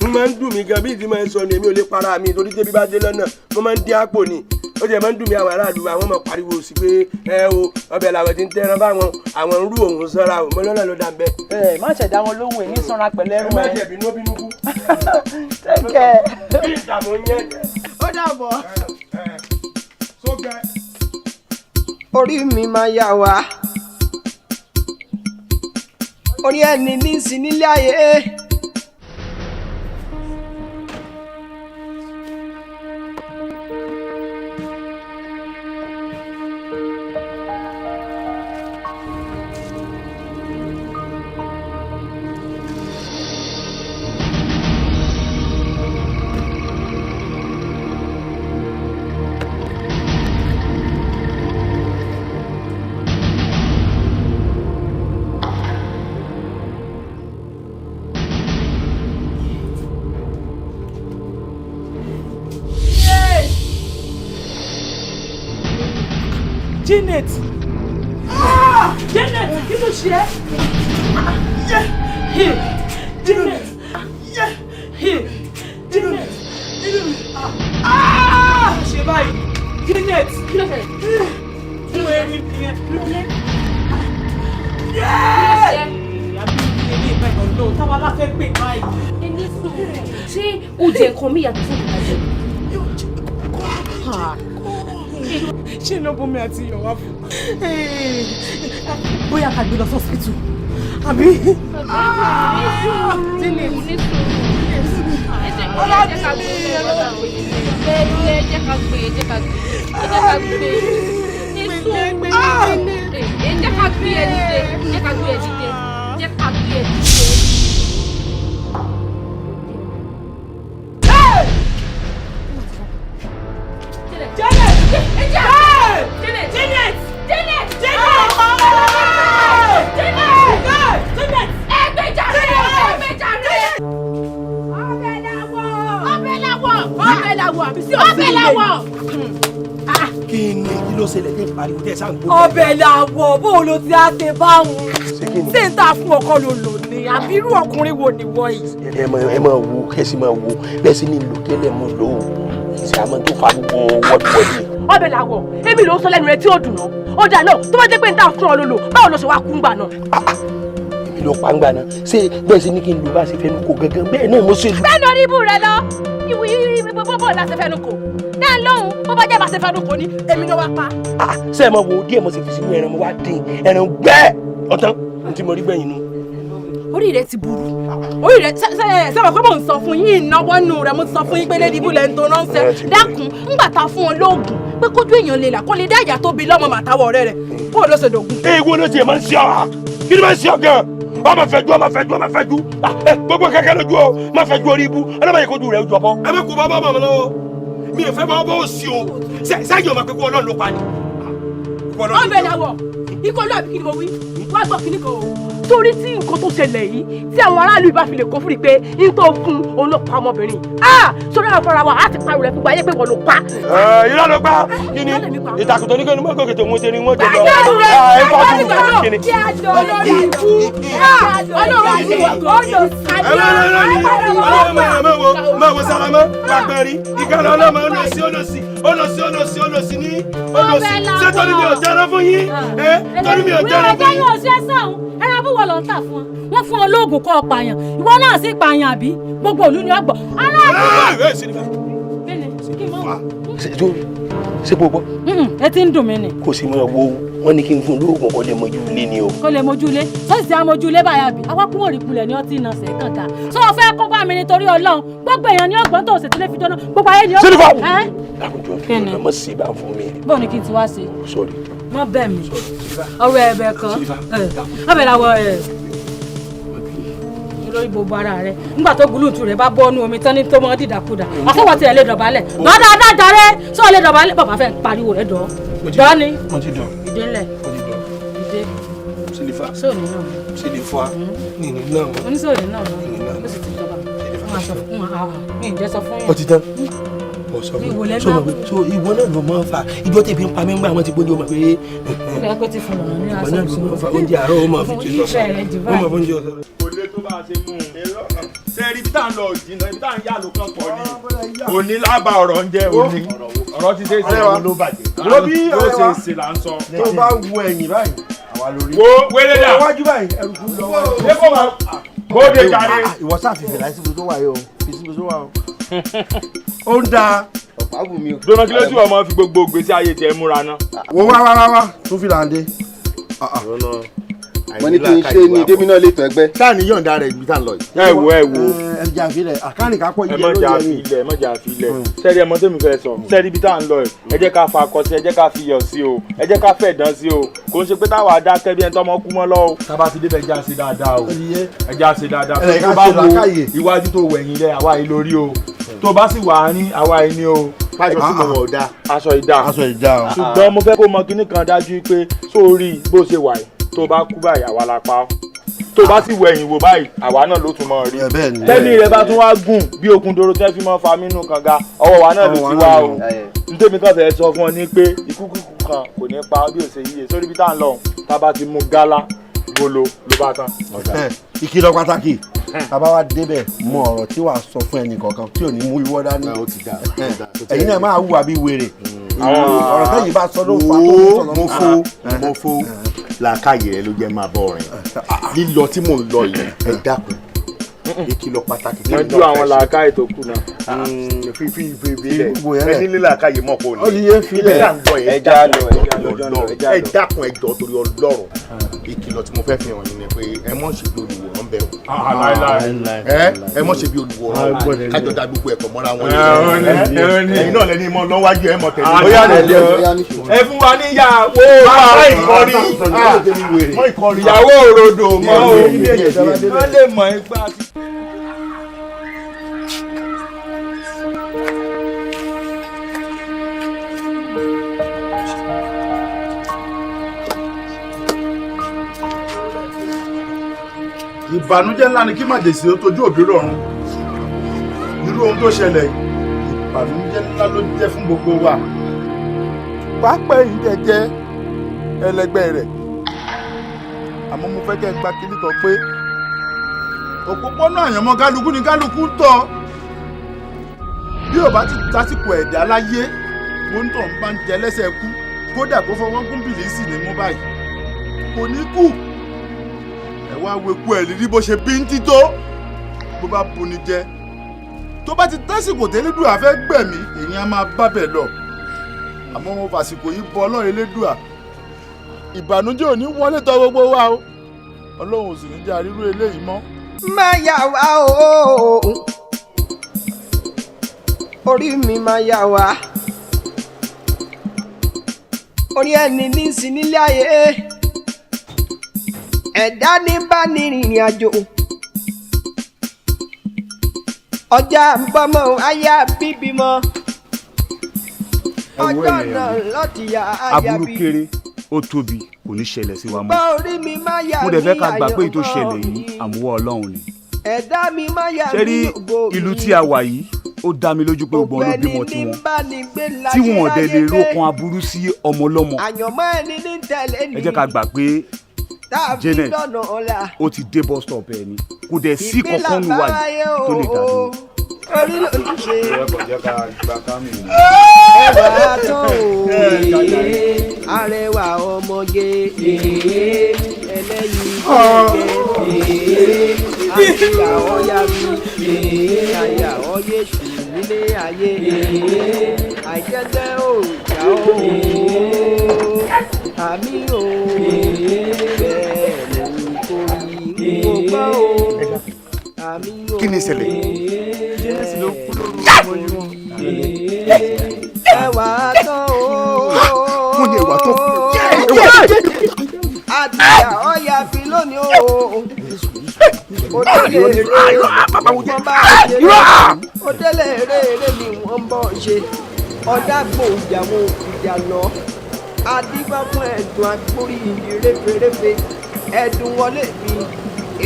N máa ń dùn mí gan bí ìdí máa ń sọ ni èmi ò lè para mi torí tẹ́bí bá dé lọ́nà mo máa ń dín àpò ni. Ó jẹ́ máa ń dùn mí, àwọn aráàlú àwọn máa pariwo sí pé ẹ o, ọbẹ̀ làwọn ti ń tẹ́ran báwọn, àwọn ń rú òun sanra o, mo lọ́nà ló dà ń bẹ́. Ẹ má ṣẹ̀dá wọn lóhùn, èmi sanra pẹ̀lú ẹrù ẹ. Má ẹ. jẹ̀bi ní ó bínú kú. Take care. Bí ìdààmú yẹn. Ó dàbọ̀. Orí mi máa yà wá, orí ẹni ní sí nílé ayé. Janet! Ah! Janet, kí ló ṣe ẹ́? Hey! Janet! Hey! Janet! Ah! Ṣe báyìí. Janet! Kí ló ṣẹlẹ̀? Kí ló rí mi yẹn? Kí ló ṣe? Táwa la fẹ́ pè báyìí. Ẹni sùúrù, ṣé o jẹ nǹkan mi yàtọ̀ sí ìgbà jẹ? Ṣé iná bomi àti iyọ̀ wá fún? Bóyá ká gbé lọ sí hospital. Àbí? Ní sùúrù, ní sùúrù. Ẹ jẹ́ ká gbé, ẹ jẹ́ ká gbé, ẹ jẹ́ ká gbé. Ní sùúrù, ẹ jẹ́ Pariwo tẹ sáà ń gbó. Ọbẹ̀ làwọ̀ bó o lo ti á ṣe báwọn. Ṣé n ta fún ọkọ ló lò ní? Àbí irú ọkùnrin wo ni wọ́n yìí? Ẹ máa wo kẹ́sì máa wo bẹ́ẹ̀ sì ni lò tẹ́lẹ̀ mo lò ó. Ṣé àmọ́ tó fa gbogbo wọ́dúwọ́dú? Ọbẹ̀ làwọ̀, èmi ló ń sọ lẹ́nu rẹ tí ó dùn náà. Ó dà náà, tó bá jẹ́ pé n ta fún ọ ló lò, báwo ló ṣe wá kú ńgbà náà? Èmi ló pa ńgbà náà. Ṣé bẹ́ẹ̀ sì ni kí n lò bá ṣe fẹ́nu kò gangan bẹ́ẹ̀ náà mo ṣe lò. Bẹ́ẹ̀ ni orí ibú rẹ lọ, ìwì bó la ṣe fẹ́nu kò. Dáa lóhùn, bó bá jẹ́ bá ṣe fẹ́nu kò ní, èmi ló wá pa. Ṣé ẹ máa wo díẹ̀ mo ṣe fi sínú ẹran mo wá dín ẹran gbẹ́ ọ̀tán ní tí mo rí gbẹ̀yìn nu. Orí rẹ ti burú, orí rẹ ṣe ṣe mọ̀ pé mò ń sọ fún yín ìnáwó nù rẹ, mo ti sọ fún yín pé lédi ibùlẹ̀ ń tó ránṣẹ́. Dákun, ńgbà ta fún ọ lóògùn pé kójú èèyàn lè là kó lè dá ìyá tó bí lọ́mọ màtáwọ̀ ọ̀rẹ́ rẹ̀ kó o lọ ṣe dògùn. Èwo ló tiẹ̀ máa ń ṣe ọ́? Kí ni máa ń ṣe ọ́ gan-an? Ọmọ fẹjú ọmọ fẹjú ọmọ fẹjú gbogbo kẹkẹ lójú o má fẹjú orí ibú ọlọ́mọ yìí kojú rẹ̀ ojú ọbọ. Ẹ má kó bá bá bàbá lọ́wọ́ mi ò fẹ́ bá bọ́ sí o sẹ́yìn ọmọ pé kó Ọlọ́run ló pa ni. Ọbẹ̀ làwọ̀ ikú olú àbí kí ni mo wí wá gbọ́ kíní kan o. Torí tí nǹkan tó ṣẹlẹ̀ yìí tí àwọn aráàlú ìbá fi lè kó fúri pé n tó fún òun ló pa ọmọbìnrin sórí àwọn afárá wa á ti pariwo rẹ̀ fún ayé pé wọ́n ló pa. Irọ́ ló pa kí ni ìtàkùn tó ní kí ni mọ́ gòkè tó mú tẹ́ni wọ́n jẹ lọ. Ẹ fọ́ fún kí ni. Máa wo sáramọ́ gbàgbẹ́rí ìkànnì ọlọ́mọ olóòsì olóòsì olóòsì olóòsì olóòsì ní olóòsì ṣé torí mi ò jẹrán fún yín torí mi ò jẹrán fún yín. Ẹran abúwọ̀ lọ ń tà fún ọ, wọ́n fún ọ lóògùn kọ́ ọ pààyàn, ìwọ náà sì pààyàn àbí gbogbo ìlú ni ó gbọ́. Ṣé gbogbo. Etí ń dùn mí ni. Kò sí máa wo wọn ní kí n fún lóògùn kó lè mojú ilé ni o. Kó lè mojú ilé sọ́sì tí a mojú ilé báyà bí àwa kúmọ̀ rí kulẹ̀ ni ọtí iná sẹ̀ kànga. Sọ ọ fẹ́ kó bá mi nítorí Ọlọ́run gbogbo èèyàn ni ọgbọ́n tó ṣètìlẹ́ fi jóná gbogbo ayé ni ó. Sílífà! Ẹ́ Lákòjọ fi ọ̀nà mọ̀ sí ibà fún mi. Bọ́ọ̀ ni kí n ti wá ṣe. Sọ̀rí. Mọ bẹ́ẹ̀ mi ọ̀rọ̀ ẹ̀bẹ̀ kan ọbẹ̀ làwọ̀ ẹ̀ lórí gbogbo ara rẹ nígbà tó gúlùtù rẹ bá bọ́ ọ́nú omi tán ní tó mọ́ dídàkudà àfọwọ́ tiẹ̀ lè dọ̀bálẹ̀ dáadáa jàre sọ lè dọ̀bálẹ̀ bàbá fẹ́ pariwo rẹ dọ̀ dọ́ ni Mo ti dọ̀. ìdè ńlẹ̀ Mo ti dọ̀. ìdè Sílífà. sóòní náà Sílífà. Nìní náà. oníṣòwò náà ó sì ti dọ̀bà mi ì jẹ́ sọ fún yín. Ó ti tán. Mo sọ Mi fún wò mi. lẹ́nu So mọ̀ pé so ìwọ náà ló máa ń fa ìjọ tèmi ń pa mí ń gbà wọ́n ti gbóúnjẹ ọmọ pé Ó pé ti fún ọ̀rọ̀ ní ìwọ aṣọ náà ló máa ń fa oúnjẹ àárọ̀ ó máa fi jẹ Ìfẹ́ rẹ jù lọ́sàn-án. Ó máa báyìí. fi oúnjẹ ọ̀sán. Kò lè tó bá a ṣe mú un. Ṣé ibi tá à ń lọ jìnnà ibi tá à ń yà ló kàn pọ̀ ni. Òní lábà ọ̀rọ̀ ń jẹ́ òní. Ọ̀rọ̀ ti ṣe é ṣe. Ọ̀rẹ́ wa ló bàjẹ́. Ló bí ó ṣe é ṣe là ń sọ. Tó bá wo ẹ̀yìn báyìí àwa lórí. Wo wéré dà. Iwájú báyìí ẹrù kú lọ. Ṣé kò máa bóde jàre? Ìwọ sáà fi fìlà síbi tó wà yìí o, fi síbi tó wà o. Ó ń da. Ọ̀pá wù mí o. Dọ́nà kí ló tí wọ́n máa fi gbogbo ìgbésí ayé tiẹ̀ múra ná. Wo wá wá wá wá tún fìlà ń dé. Mo ní kí n ṣe ni Démi náà lè tọ́ ẹgbẹ́. Sáà ní yọ̀ǹda rẹ̀ ibi tá à ń lọ yìí. Ẹ wo ẹ wo. Ẹ jẹ́ àfilẹ̀ àkànní ká pọ̀ Ẹ yíyẹ má lórí jà ẹni. fi ilẹ̀ ẹ má jà fi ilẹ̀. Sẹ́ẹ̀rì ẹmọ tẹ́mi fẹ́ sọ. Sẹ́ẹ̀rì ibi tá à ń lọ yìí. Ẹ jẹ́ ká fa akọ sí ẹ jẹ́ ká fi iyọ̀ sí o. Ẹ jẹ́ ká fẹ̀ dán sí o. Kò ń ṣe pé táwa dákẹ́ bí ẹni tọ́mọ kú mọ́ lọ́wọ́. Tába ti débẹ̀ já ṣe dáadáa o. Ẹ já ṣe dáadáa. Ẹ Tó ká bá ṣe wo làákàyè. iwájú tó wẹ̀yìn lẹ àwa yìí lórí o. Tó bá sì wà á ní àwa yìí ni o. Aṣọ tí mo wọ̀ ò dáa. Aṣọ ìdá. Aṣọ ìdá o. Ṣùgbọ́n mo fẹ́ kó mọ kinní kan dájú pé sórí bó ṣe wà yìí tó bá kú báyìí àwa la pa ọ́. Tó bá sì wẹ̀yìn wò báyìí àwa náà ló tún mọ̀ rí. Tẹ́lí rẹ bá tún wá gùn bí okùn doro tẹ́ fi mọ́ fa mínú kànga ọwọ́ wa náà ló ti wá o. Ntẹ́mi kan fẹ́ sọ fún ọ ní pé ikú kúkú kan kò ní pa ọ́ bí ò ṣe yíye sórí bí tá à ń lọ tá a bá ti mú gálá golo ló bá tán. Ìkìlọ̀ pàtàkì tàbá wa débẹ̀ mọ ọ̀rọ̀ tí wàá sọ fún ẹnì kọ̀ọ̀kan tí ò ní mú ìwọ dání. Ẹ̀yin náà máa hùwà bí wèrè. Ọ̀rọ̀ tẹ́yìn bá sọ ló fà á tó fi sọ̀rọ̀. Mo fo mo fo làákàyè rẹ ló jẹ́ máa bọ̀ rìn. Lílọ tí mò ń lọ yìí ẹ dákun. Ìkìlọ̀ pàtàkì tí Yanjú àwọn làákàyè tó kù náà. Fi fi fi ilẹ̀ ẹni ní làákàyè mọ̀ kò ní. Ó ti yé filẹ̀. Ibi tá à ń lọ yìí, Ẹ já lọ, ẹ já lọ, ẹ já lọ. ẹ dákun ẹ jọ̀ọ́ torí Ọlọ́run. Ìkìlọ̀ tí mo fẹ́ fi hàn yín ni pé ẹ mọ̀ ṣe bí olùwòran bẹ̀ o. Ẹ mọ̀ ṣe bí olùwòran o. Kájọ da gbogbo ẹ̀kọ́ mọ́ra wọn. Ẹ̀yin náà lẹni mọ́ lọ́wájú ẹ mọ̀ tẹ̀lé. Ẹ fún wa níyàwó Má ìkọrí. Má ìkọrí. Ìyàwó òrodò mọ́ o. Wọ́n lè mọ̀ ipá. Ìbànújẹ́ ńlá ni kí màjèsí ó tójú òbí rọrùn. Irú ohun tó ṣẹlẹ̀ yìí, ìbànújẹ́ ńlá ló jẹ́ fún gbogbo wa. Pápẹ́ yìí jẹjẹ ẹlẹgbẹ́ rẹ̀. Àmọ́ mo fẹ́ kẹ́ ẹ gba kinní kan pé òpópónà àyànmọ́ kálukú ni kálukú ń tọ̀. Bí ò bá ti tásìkò ẹ̀dá láyé, mo ń tọ̀ ń bá ń jẹ lẹ́sẹ̀ kú, kódà kó fọwọ́ gún bìlísì ní mú báyìí, kò ní kú. Ẹ wá wo eku ẹ̀ rírí bó ṣe bí ń tító, bó bá buni jẹ. Tó bá ti tásìkò tẹ́lẹ́dùà fẹ́ gbẹ̀mí, èyí á máa bá bẹ̀ lọ. Àmọ́ mo fàsìkò yìí bọ Ọlọ́run Elédùà, ìbànújẹ́ ò ní wọlé tọ̀ gbogbo wa o. Ọlọ́run ò sì ní jẹ́ àrírú eléyìí mọ́. Má yà wá o, orí mi má yà wá. Orí ẹni ní sí nílé ayé, ẹ̀dá ní bá ní rìnrìn àjò. Ọjà ń bọ́mọ aya bíbí mọ́. Ọjọ́ náà lọ́tì yá aya aburú bí. kéré ó tóbi kò ní ṣẹlẹ̀ sí wa mọ́. Bá orí mi má yà Mo dẹ̀ fẹ́ ká mí gbà pé èyí tó àyànmọ́ ṣẹlẹ̀ mi. yìí àmúwá Ọlọ́run ni. Ẹ̀dá mi má yà Ṣé rí mí ògo mi. ìlú tí a wà yìí, ó dá mi lójú pé gbogbo wọn ló bímọ Ọ̀gbẹ́ni ní tiwọn bá ní gbé tí wọn ò dẹ̀ lè láyé gbé. rókan aburú sí ọmọ ọlọ́mọ. Àyànmọ́ ẹni ní tẹ̀lé ni. Ẹ jẹ́ ká gbà pé Tá a fi Janet lọ́nà ọ̀la. ó ti dé bus stop ẹ ni, kò dẹ̀ sí Ìpínlẹ̀ kankan nù wa àbáláyé yìí tó lè dá dúró. Orí ló ń ṣe. Ẹwà Ẹwà tó arẹwà ọmọge ẹlẹ́yin jẹ́jẹ́ àyà ọ̀yà mi àyà ọ̀yẹ̀sù nílé ayé àìjẹ́jẹ́ òòjà o àmì o bẹ́ẹ̀ ló ń kórìí ń kó gbọ́ o àmì o. Kí ni ìṣẹ̀lẹ̀? Jésù ló kú lóru ọmọ yìí. Ẹwà tán o. Wọ́n ní ẹwà tán. Àtìyà ọ̀yà fi lónìí o. Òdélé rere wọ́n bá ṣe. Òdélé rere ni wọ́n bọ̀ ṣe. Ọ̀dàgbò ìjà wọn ò fìjà lọ. Adífá fún ẹ̀dùn agbórí ìdí réferéfe. Ẹ̀dùn wọlé mi,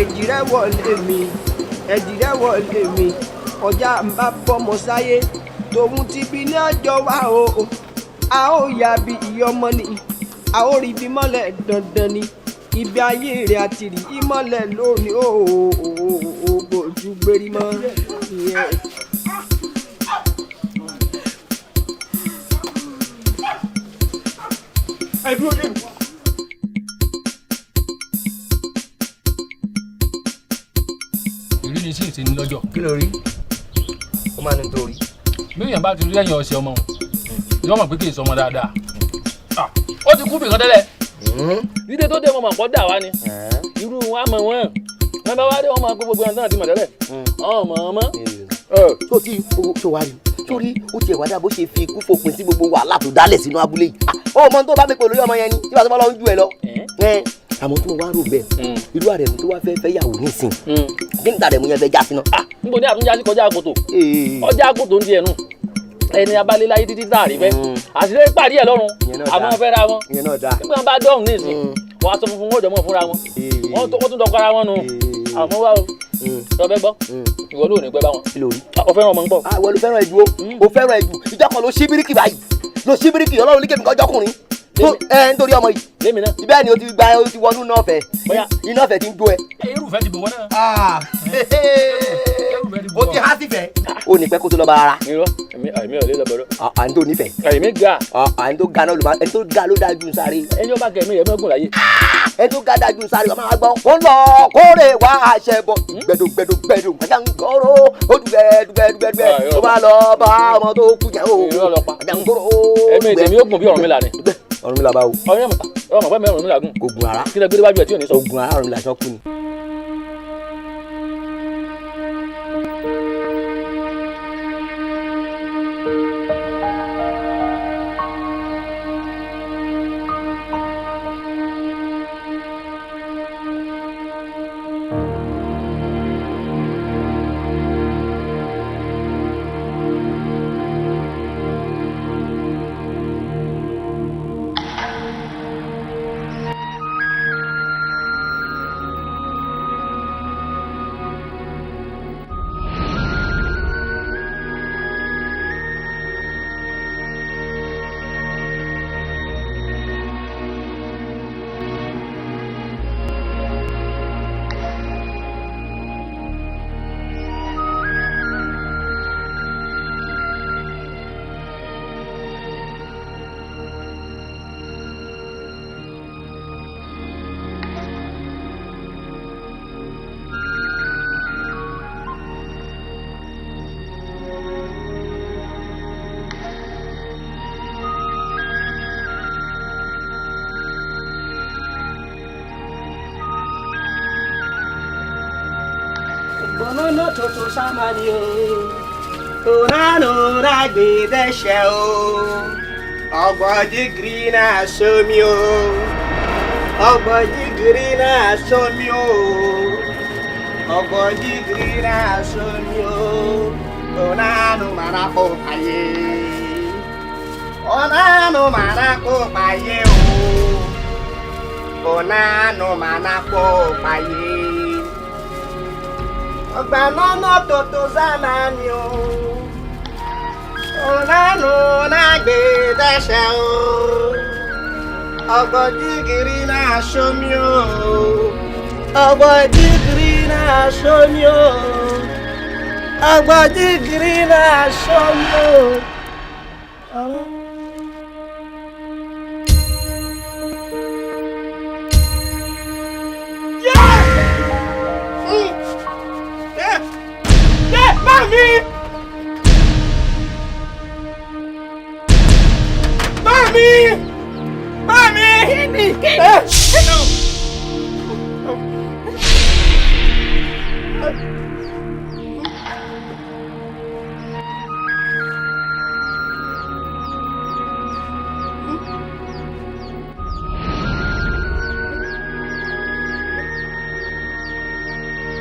èjìrẹ́ wọlé mi, èjìrẹ́ wọlé mi. Ọjà ń bá bọ́mọ sáyé, tòun ti bí ní ọjọ́ wa o. A ó yà bí ìyọmọ ni, a ó rí bí mọ́lẹ̀ dandan ni. Ibi ayé rẹ̀ àti rí ìmọ́lẹ̀ lónìí o, kò ju gbérí mọ́. Ìyẹn. Ẹ dúró dé mi. Ìrírí sí ìsìn lọ́jọ́. Kí ló rí? Ó máa ní torí. Bí èèyàn bá ti rí ẹ̀yìn ọ̀sẹ̀ ọmọ, yóò mọ̀ pé kì í sọmọ dáadáa. Ó ti kú bìkan tẹ́lẹ̀. Dídé tó dé wọn mọ̀ pọ̀ dà wá ni. Irú wọn á mọ̀ wọ́n. Wọ́n bá wá dé wọn máa kó gbogbo ẹran náà ti mọ̀ tẹ́lẹ̀. Ọmọ ọmọ. Tó ti tó wá rí torí ó tiẹ̀ wá dá bó ṣe fi ikú fòpin sí gbogbo wàhálà tó dálẹ̀ sínú abúlé yìí. Ó mọ tó bá mi pè lórí ọmọ yẹn ni tí wàá tó bá lọ ń ju ẹ lọ. Àmọ́ tó wá rò bẹ́ẹ̀, irú àrẹ̀mú tó wá fẹ́ fẹ́ yàwó nísìn, kí ni tàrẹ̀mú yẹn fẹ́ já sí náà. Níbo ni àtúnjá sí kọjá àkótó? Ọjà àkótó ń di ẹnu. Ẹni abalẹ̀ láyé títí tá a rí fẹ́. Àṣírí pàdé ẹ̀ lọ́rùn. Àmọ́ fẹ́ ra wọn. Nígbà wọn bá dọ̀hùn nísìn, wọ́n aṣọ funfun wọn ò jọ mọ́ fúnra wọn. Wọ́n tún dọkọ ara wọn nù. Àmọ́ wá o. Tọ́ fẹ́ gbọ́, ìwọ ló ní pẹ́ bá wọn. O fẹ́ràn ọmọ ń pọ̀. Ìwọ ló fẹ́ràn ẹ̀jú o, o fẹ́ràn ẹ̀jú. Ìjọ kan ló ṣí bíríkì báyìí, ló ṣí bíríkì Ọlọ́run ní kébì kan jọkùnrin. Ẹ nítorí ọmọ yìí. Lémi náà. Ibẹ̀ ni o ti gba o ti wọnú iná ọ̀fẹ́. Iná ọ̀fẹ́ ti ń jó ẹ. Irúfẹ́ ti bò wọ́n náà. O ti há sífẹ́. O ní pẹ́ kó tó lọ bá ara. Irọ́, èmi ò lè lọ bẹ̀rẹ̀. À ń tó nífẹ̀ẹ́. Èmi ga. À ń tó ga náà ló máa ẹni tó ga ló dájú sáré. Ẹni ó bá gẹ̀mí rẹ̀ mọ́gùn láyé. Ẹni tó ga dájú sáré wàá máa gbọ́. Ó lọ kórè wá àṣẹ bọ̀. Gbẹdùgbẹdù gbẹdù gbẹdàngóró. Ó dùgbẹ́ dùgbẹ́ dùgbẹ́ dùgbẹ́. Ó bá lọ bá ọmọ tó kú jẹ́ o. Gbẹdàngóró. Ẹ̀mí tèmi ó gùn bí Ọ̀rúnmìlà ni. Ọ̀rúnmìlà báwo. Ọmọ pẹ́ mi Ọ̀rúnmìlà gùn. Kò gùn ara. Kí lẹ gbé déwájú ẹ̀ tí ò ní sọ. Kò gùn ara Ọ̀rúnmìlà sọ kú ni. Ònànà tuntun sámánì o. Ònànà rágbèdẹ́sẹ̀ o. Ọgbọ̀n dígírì náà sómi o. Ọgbọ̀n dígírì náà sómi o. Ọgbọ̀n dígírì náà sómi o. Ònànà màrà kó pààyè. Ònànà màrà kó pààyè o. Ònànà màrà kó pààyè. Ọgbà nọ́nà tuntun sámánì o. Ònànà nágbèdẹ́sẹ̀ o. Ọgbọ̀n dígírì náà sómi o. Ọgbọ̀n dígírì náà sómi o. Ọgbọ̀n dígírì náà sómi o. Mami! Mami! Mami! Kíni? Kíni?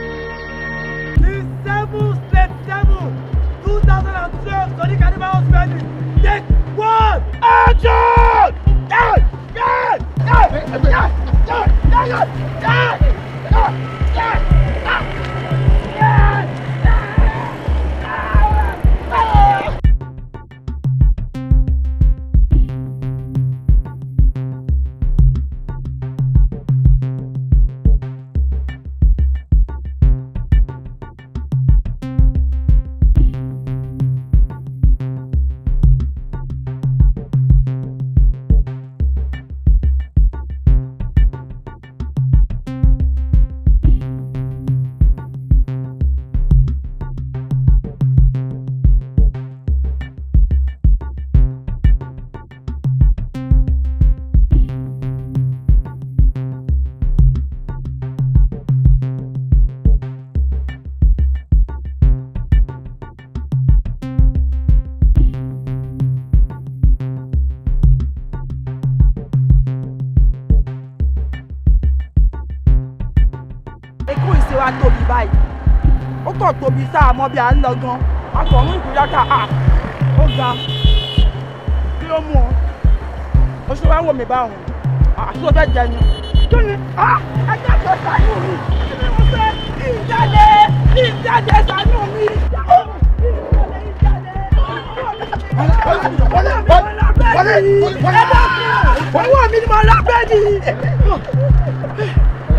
The 7 slate 7, 2012 Sodiq Adebayo spending. Take one action! Yeah! Yeah! Yeah! Yeah! Yeah! Yeah! Yeah! Yeah! Yeah! Yeah! Yeah! Ikú ìṣe wa tóbi báyìí, ó kàn tóbi sáà mọ́ bí à ń lọ gan, akọ̀rún ìkúyàtà à ó ga. Kí ló mú ọ? O ṣe wá wò mí báwọn àti o fẹ́ jẹ ni? Kí ni ẹjẹ́ àjọ ṣàánú mi, kí ni mo fẹ́? Ìjáde, ìjáde, ṣàánú mi. Owó mi ni mo rà bẹ́ẹ̀ni.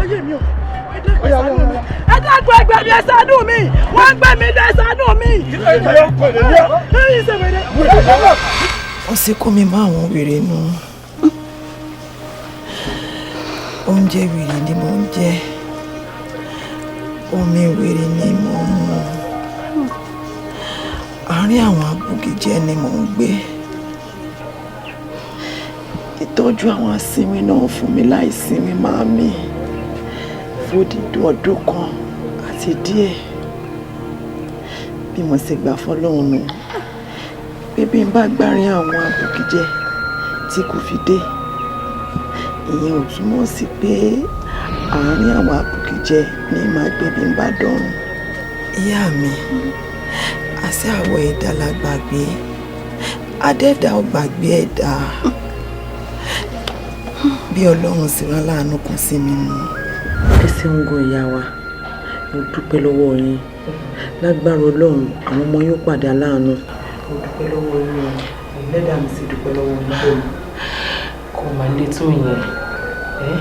Ayé mi o, ẹ dákun, ẹgbẹ́ mi, ẹ ṣàánú mi, wọ́n gbé mi lọ, ẹ ṣàánú mi. Wọ́n sì kó mi mọ́ àwọn wèrè nù. Oúnjẹ wèrè ni mò ń jẹ, omi wèrè ni mò ń mu, àárín àwọn abúgijẹ ni mò ń gbé. Ìtọ́jú àwọn asinmi náà fún mi láìsinmi màámi fódìdí ọdún kan àti díẹ̀. Bí mo ṣe gbà fọlọ́run nù pé bí n bá gbárin àwọn abògijẹ tí kò fi dé, ìyẹn ò túmọ̀ sí pé àárín àwọn abògijẹ ní màá gbé bí n bá dọ̀run. Ìyá mi, àṣé àwọ̀ ẹ̀dá la gbàgbé, adẹ́dà ò gbàgbé ẹ̀dá. Bí Ọlọ́run sì rán láàánú kan sí mi nù. Ẹ ṣeun gan, ìyá wa, mo dúpẹ́ lọ́wọ́ yín. Lágbára Ọlọ́run, àwọn ọmọ yóò padà láàánú. Mo dúpẹ́ lọ́wọ́ yín o, ẹlẹ́dàá mi sì dúpẹ́ lọ́wọ́ yín pẹ̀lú. Kò mà le tó yẹn ẹ.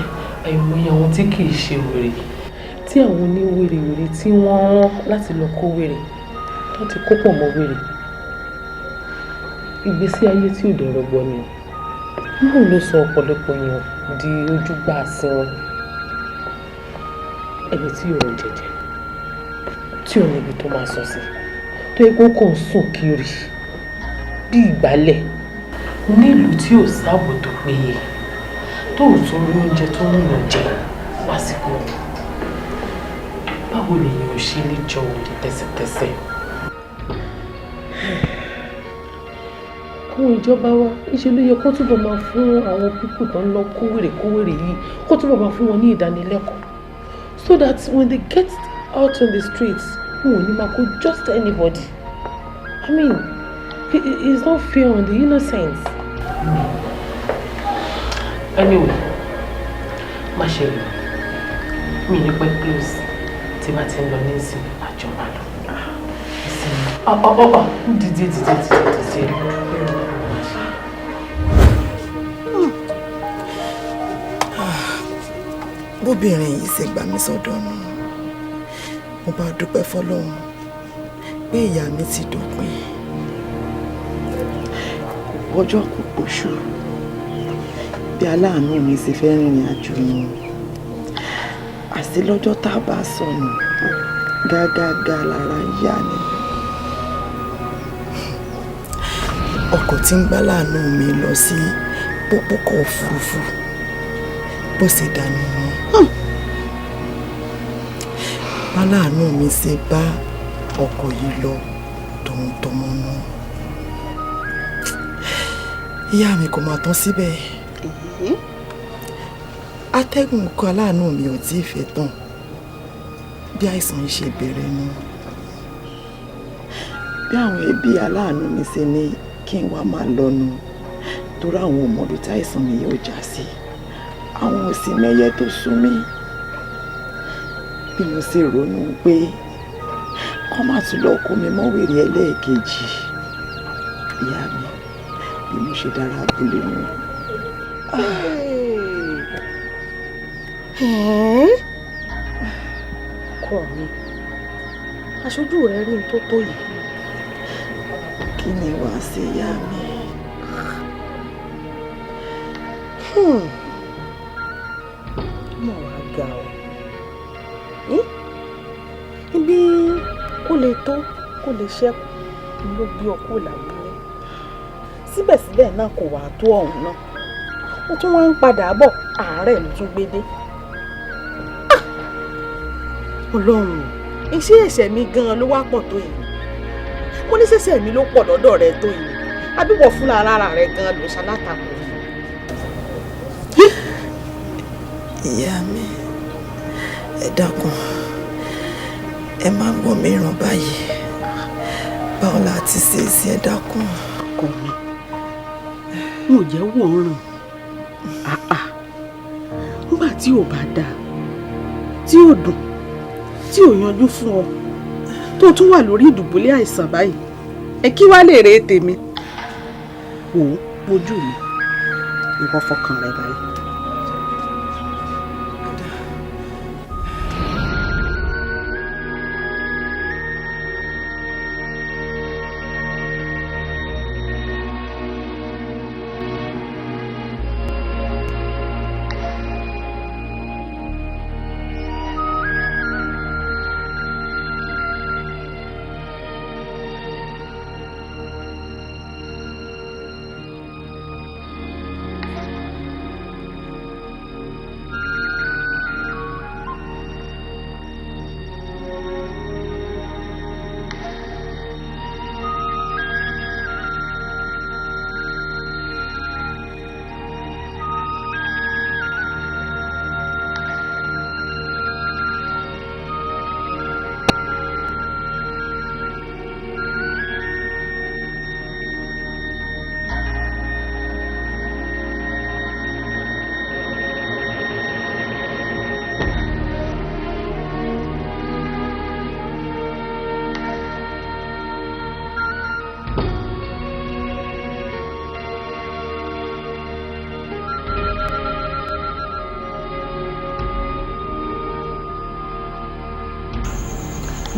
Àìmọye àwọn tí kì í ṣe wèrè tí àwọn oníwèrèwèrè tí wọ́n rán láti lọ kó wèrè tó ti kó pọ̀ mọ́ wèrè. Ìgbésí ayé tí ò dẹ̀ rọgbọ ni náà ló sọ ọ̀pọ̀lọpọ̀ èèyàn di ojúgbà sí wọn. Ẹni tí yóò rún jẹjẹ, tí ò níbi tó máa sùn sí, tó yẹ kó kàn ń sùn kiri bí ìgbálẹ̀ nílùú tí ò sáàbò tó péye, tó ò tún rí oúnjẹ tó ń yàn jẹ lásìkò. Báwo Báwo lèèyàn ò ṣe lè jọ òde tẹ̀sẹ̀tẹ̀sẹ̀? Àwọn ìjọba wa, níṣẹ́ ló yẹ kó túbọ̀ máa fún àwọn pípù tó ń lọ kówèrè kówèrè yìí, kó túbọ̀ máa fún wọn ní ìdánilẹ́kọ̀ọ́, so that when they get out on the streets, wọn ò ní máa kó just anybody. I mean, it's not fair on the innocent. Anyway, má ṣe lọ, mi ní pẹ́ close. Tí bá ti ń lọ nísìn, àjọ máa lọ. Ọ ọ ọ ọ, dìde dìde dìde dìde. Bóbìnrin yìí ṣe gbà mí sọ́dọ̀ nù, mo bá dúpẹ́ fọlọ́run pé ìyá mi ti dópin. Kò pọ́jọ́ kò pọ̀ṣù, bí aláàánú mi ṣe fẹ́ rìnrìn àjò nù, àti lọ́jọ́ tá a bá sọnù gágágá lára ń yá ni. Ọkọ̀ tí ń gbá láàánú mi lọ sí pópókọ̀ òfurufú bó ṣe dànù wọn. Báláàánú mi ṣe bá ọkọ̀ yìí lọ tọmọtọmọ náà. Ìyá mi, kò máa tán síbẹ̀. Atẹ́gùn kọ aláàánú mi ò tí ì fẹ́ tán bí àìsàn yìí ṣe bẹ̀rẹ̀ nu. Bí àwọn ẹbí aláàánú mi ṣe ní kí n wá máa lọ́nu, torí àwọn ò mọ̀dún tí àìsàn mi yóò já sí, àwọn ò sì mẹ́yẹ tó sún mí. Bí mo ṣe ronú pé kọ́ má tún lọ kó mi mọ́ wèrè ẹlẹ́ẹ̀kejì, ìyá mi, bí mo ṣe dára abúlé mu. Ọkọ mi, aṣojú rẹ rí n tó tó yìí. Kí ni wàá ṣe, ìyá mi? Mọ̀ wá ga o. Ibi kó lè tó kó lè ṣẹ́kù ló gbé ọkọ làbúlé. Síbẹ̀síbẹ̀ náà kò wá tó ọ̀hún náà. Ó tún wá ń padà bọ̀, àárẹ̀ ló tún gbé dé. Ọlọ́run, iṣẹ́ ẹ̀ṣẹ̀ mi gan-an ló wá pọ̀ tó yìí. Mo ní ṣẹ̀ṣẹ̀ mi ló pọ̀ lọ́dọ̀ rẹ tó yìí, àbí wọ́n fúnra ara rẹ gan-an ló ṣalátakò? Ìyá mi, ẹ dákun, ẹ má gbọ́ mi ràn báyìí. Báwo la ti ṣe é sí? Ẹ dákun. Ọkọ mi, n ò jẹ́ wò ó ràn. Àà, nígbà tí ò bá dáa, tí ò dùn, tí ò yanjú fún ọ, tó tún wà lórí ìdùbúlẹ̀ àìsàn báyìí, ẹ kí wá lè rè tèmi. Wò ó, wojú mi, ìwọ fọkàn rẹ balẹ̀.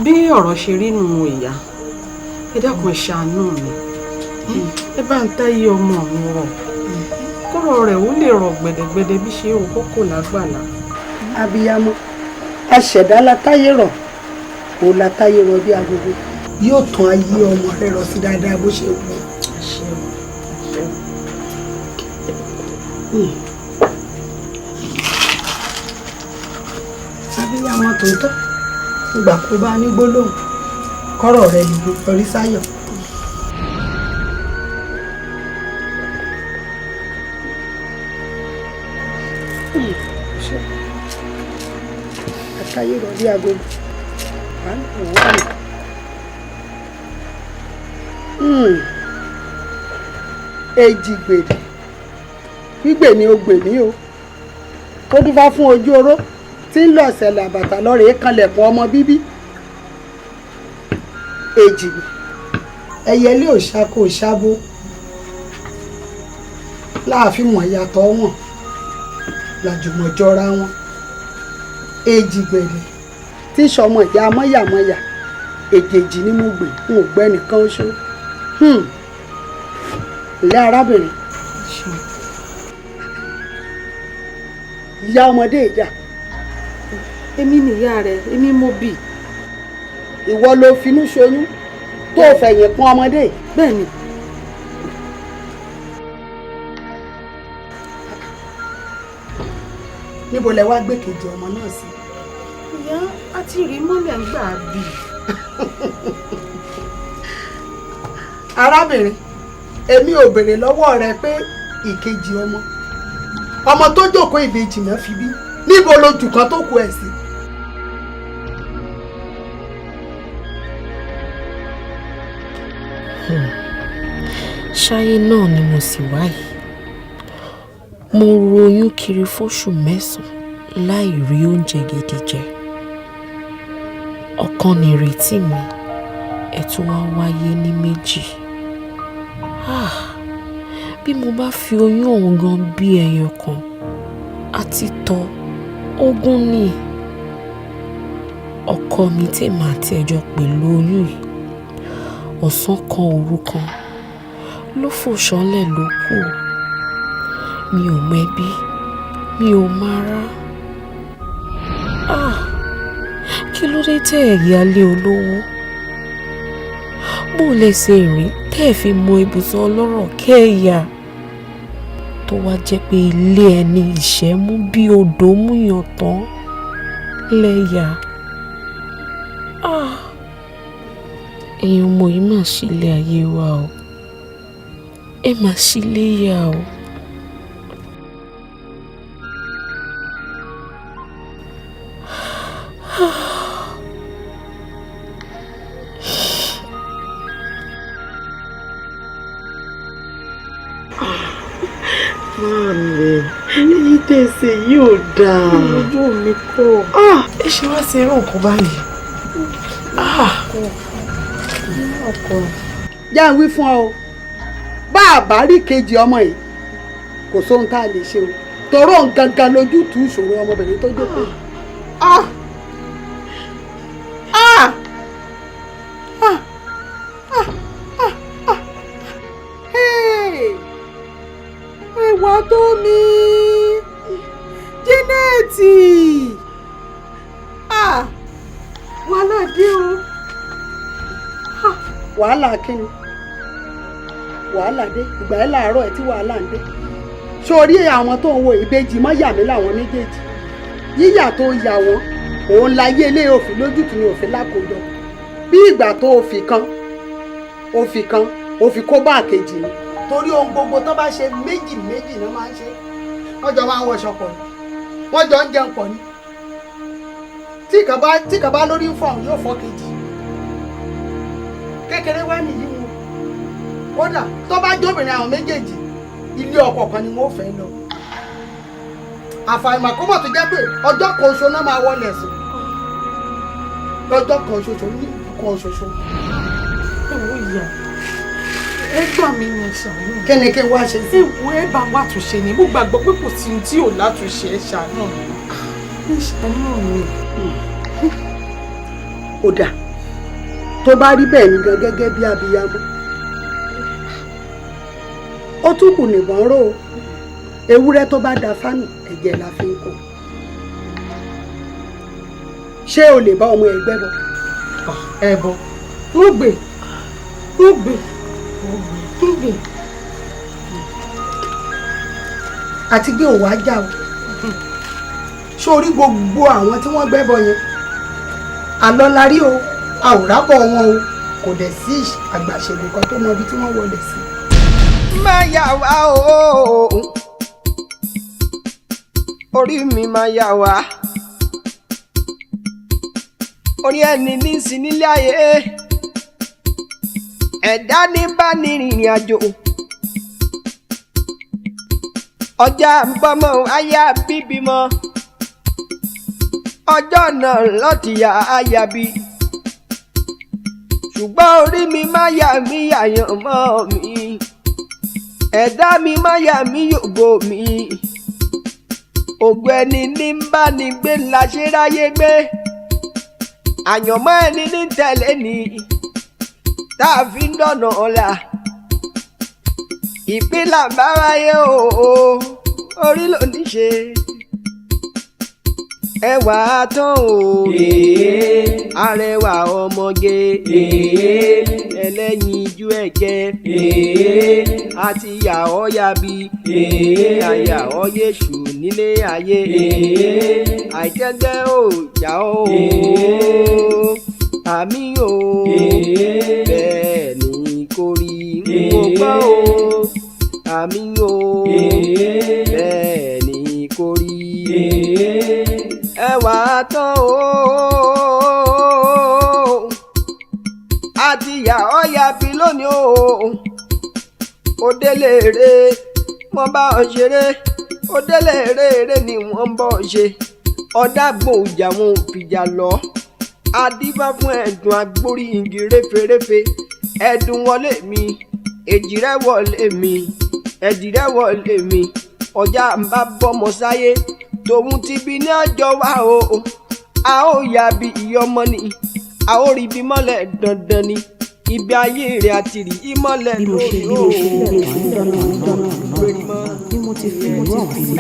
Bí ọ̀rọ̀ ṣe rí nù, ìyá, ẹ dákun, ẹ ṣàánú mi, ẹ bá ń táyé ọmọ mi rọ̀, kọ́rọ̀ rẹ̀ ó lè rọ̀ gbẹ̀dẹ̀gbẹ̀dẹ̀ bí ṣe òun kókò lágbàlá. Abiyamọ aṣẹ̀dá latáyé rọ̀, kò latáyé rọ̀ bí agogo, yóò tún ayé ọmọ rẹ̀ rọ̀ sí dáadáa bó ṣe wù ú. Abiyamọ tòótọ́. Ìgbà kó bá ní gbólóhùn kọ́rọ̀ rẹ lè yọrí sáyọ̀. Àtàyè rọ̀ bí agogo wà ní. Èjì gbèrè gbígbè ni o gbè mí o, tó dúfá fún ojú oró tí ń lọ ṣẹlẹ̀ àbàtà lọ́rẹ̀ẹ́ kanlẹ̀kùn ọmọ bíbí. Èjì ẹyẹlé òṣà kò ṣàbò láàfin mọ̀ ìyàtọ̀ wọn làjùmọ̀jọra wọn. Èjì gbèrè tí sọmọ ìyá mọ́yàmọ́yà, èjèèjì ni mo gbè, n ò gbẹ́ nìkan ṣó. Ìyá arábìnrin, ìyá ọmọdé ìyá. Èmi nìyá rẹ, èmi mo bí. Ìwọ ló finú ṣoyún tó fẹ̀yìn pọ́n ọmọdé. Bẹ́ẹ̀ni. Níbo lẹ wá gbé kejì ọmọ náà sí? Ìyá, a ti rí mọ́lẹ̀ ń gbà bí. Arábìnrin, èmi ò béèrè lọ́wọ́ rẹ pé ìkejì ọmọ ọmọ tó jókòó ìbejì náà fi bí, níbo lójú kan tó kù ẹ̀ sí? Ṣáyé náà ni mo sì wá yìí. Mo royún kiri fóṣù 9 láì rí oúnjẹ gidi jẹ. Ọ̀kan nìrètí mi, ẹ̀ tún wá wáyé ní méjì. Bí mo bá fi oyún ọ̀hún gan bí ẹyọ kan, àti tọ́ ogún ni. Ọkọ mi tèmi àti ẹjọ́ pẹ̀lú oyún yìí, ọ̀sán kan òru kan ló fò ṣánlẹ̀ ló kù. Mi ò mọ ẹbí, mi ò mọ ará. Kí ló dé tẹ́ ẹ̀ yálé olówó? Bó lẹ ṣe rìn tẹ́ ẹ̀ fi mọ ibùsùn ọlọ́rọ̀ kẹ́ẹ̀yà, tó wá jẹ́ pé ilé ẹni ìṣẹ́ mú bí odò múyàn tán lẹ́yà. Ẹ̀yin ọmọ yìí mà sílé ayé wa o, ẹ mà sílé yà o. Màámi, èyí tẹ̀sẹ̀ yìí ò dáa. Ojú mi kọ́. Ẹ ṣe wá sí irú nǹkan báyìí. Jẹ́ ń wí fún ọ o, bá a bá rí kejì ọmọ yìí kò sóhun tá a lè ṣe o, toró ń gangan lójútùú ìṣòro ọmọbìnrin tó jókòó. Ẹwà tó mi, Jẹ́nẹ́ẹ̀tì, wàhálà dé o. Wàhálà kíni? Wàhálà dé ìgbà ẹ láàárọ̀ ẹ tí wàhálà ń dé. Sórí àwọn tó ń wo ìbejì mọ́ yà mí láwọn méjèèjì, yíyà tó yà wọ́n òun láyé ilé òfin lójútùú ni òfin lákòójọ. Bí ìgbà tó òfin kan òfin kan òfin kó bá àkejì ni. Torí ohun gbogbo tó bá ṣe méjì méjì náà máa ń ṣe, wọ́n jọ máa ń wọṣọ pọ̀ ni, wọ́n jọ ń jẹun pọ̀ ni. Tí kan bá lórí ń fọ òun yóò fọ́ kejì. Kékeré wá nìyí wọn, kódà tó bá jóbìnrin àwọn méjèèjì ilé ọkọ kan ni wọn ò fẹ́ lọ. Àfàìmọ̀ kó mọ̀ tó jẹ́ pé ọjọ́ kan oṣù náà máa wọlé sùn, lọ́jọ́ kan ṣoṣo ní ìlú kan ṣoṣo. Ẹ wo ìyá, ẹ gbà mí ní ṣàánú. Kí ni kí n wá ṣe sí? Ìwọ ẹ bá wà túnṣe ni, mo gbàgbọ́ pé kò sí tí ò látúnṣe, ẹ ṣàánú mi. Ẹ ṣàánú mi. Ó dà, tó bá rí bẹ́ẹ̀ ni gan gẹ́gẹ́ bí abiyamọ. Ó tún kù nìbọn ró o, ewúrẹ́ tó bá da fánù ẹ̀jẹ̀ la fi ń kó. Ṣé o lè bá ọmọ ẹgbẹ́ bọ? Ẹbọ, ń gbè, ń gbè, ń gbè. Àti gbé òwò ajá o. Sórí gbogbo àwọn tí wọ́n gbẹ́bọ yẹn, Àlọ́ la rí o, a ò rábọ̀ wọn o, kò dẹ̀ sí àgbàṣègùn kan tó mọ ibi tí wọ́n wọlé sí. Má yà wá o, orí mi má yà wá, orí ẹni ní sí nílé ayé, ẹ̀dá ní bá ní rìnrìn àjò, ọjà ń bọ́mọ aya bíbí mọ́, ọjọ́ náà lọ́tì yà áyà bí, ṣùgbọ́n orí mi má yà mí yàyàn mọ́ mi, ẹ̀dá mi má yà mí yògbó mi, ògo ẹni ní ń bá ní gbé ńlá ṣe ráyé gbé, àyànmọ́ ẹni ní tẹ̀lé ni tá a fi ń dọ̀nà ọ̀la, ìpínlẹ̀ àbáwáyé o, orí ló ní ṣe. Ẹwà tán o, arẹwà ọmọge, ẹlẹ́yinjú ẹ̀gẹ́, àti yàọ́ yabi, àyà ọ́ yéṣù nílé ayé, àìtẹ́gbẹ́ ò yà ọ́ àmì o, bẹ́ẹ̀ ni kò rí n kò gbọ́ o, àmì o, bẹ́ẹ̀ ni kò rí. Ẹwà tán o, àti yàọ́ yabi lónìí o, òdélé rè wọ́n bá ọ ṣeré, òdélé rè ni wọ́n ń bọ̀ ṣe, ọ̀dàgbò ìjà wọn ò fìjà lọ, adífá fún ẹ̀dùn agbórí igi réferéfe, ẹ̀dùn wọlé mi, èjìrẹ́ wọlé mi, ẹ̀jìrẹ́ wọlé mi, ọjà ń bá bọ́mọ sáyé, tòun ti bí ní ọjọ́ wa o, a ó yà bí ìyọmọ ni, a ó rí bí mọ́lẹ̀ dandan ni, ibi ayé rẹ̀ àti rí ìmọ́lẹ̀ lórí o.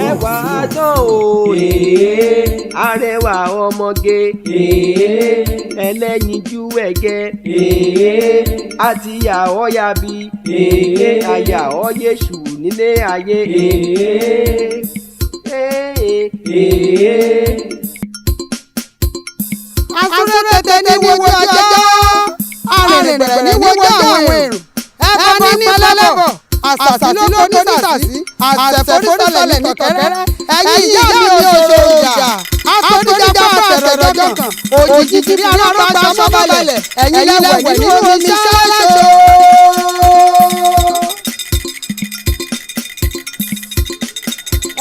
Ẹwà tán o, arẹwà ọmọge, ẹlẹ́yinjú ẹ̀gẹ́, àti yàọ́ yabi, àyà ọ́ yéṣù nílé ayé. Asúré tètè ní wojú ọjọ́, arìnrìngbẹ̀rẹ̀ ní wojú àwọn èrò, ẹbọ ní pẹlẹbọ, àṣàṣì ló kó nísàsí, àṣẹforísọlẹ̀ ní kọ̀kẹ́rẹ́, ẹ̀yin ìyá mi òṣòro ìjà, aṣọ́díjà fún àtẹ̀rẹ̀dọ́jọ́ kan, òjijì bí arọ́gbà aṣọ balẹ̀, ẹ̀yin lẹ́wẹ̀ nínú omi ṣáláṣọ.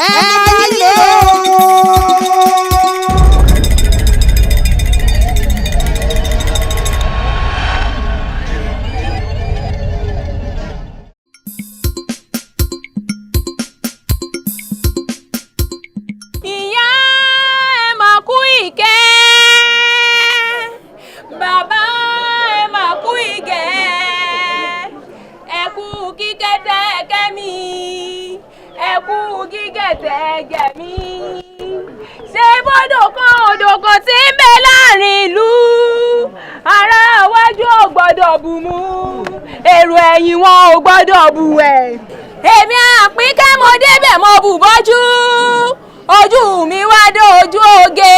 Ẹ bá yẹ o. Ìyá ẹ mà kú ìkẹ́, bàbá ẹ mà kú ìgẹ̀, ẹ kú kíkẹ́ tẹ́ ẹ kẹ́ mi, ẹ kú gígẹ̀ tẹ́ ẹ gẹ̀ mí. Ṣé bọ́dọ̀ kan odò kan tí ń bẹ láàrin ìlú, ará iwájú ò gbọ́dọ̀ bù mú, èrò ẹ̀yìn wọn ò gbọ́dọ̀ bù ẹ̀. Èmi Àpínkẹ́ mo débẹ̀ mo bù bọ́jú, ojú mi wá dójú oge,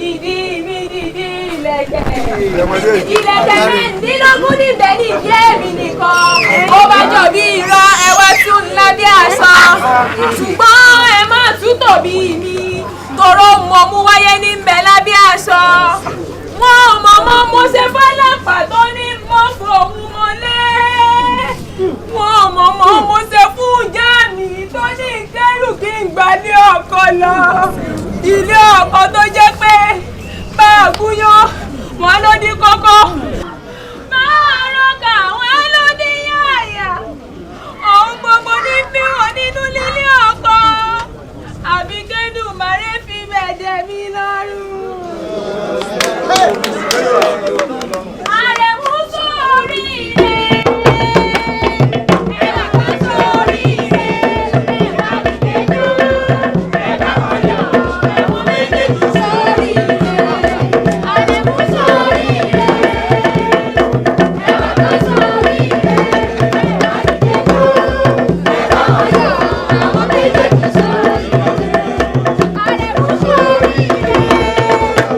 ìdí mi dìdí ìlẹ̀kẹ̀, ìlẹ̀kẹ̀ mẹ́rìndínlógún níbẹ̀ ní ìdí èmi nìkan, ó bá jọ bí irọ́ ẹwà tún ńlá bí aṣọ, ṣùgbọ́n ẹ má tún tòbí mi, tòró mọ̀ mú wáyé níbẹ̀ lábẹ́ aṣọ, wọn ò mọ̀ mọ́ mo ṣe fọlọ́pàá tó ní mọ́ fòun mọ́lé, wọn ò mọ̀ mọ́ mo ṣe fún ìyá mi tó ní kẹ́rù kí n gbalé ọkọ lọ, ilé ọkọ tó jẹ́ pé bá a gúnyán wọn ló dín kókó, bá a rọkà wọn ló dín yàyà, òun gbogbo ní bí wọn nínú lílé ọkọ, àbí k'Èdùmàrè fi bẹ̀dẹ̀ mi lọ́rùn. Àrẹ̀mú sórí rẹ̀. Arẹ̀mú sórí rẹ̀.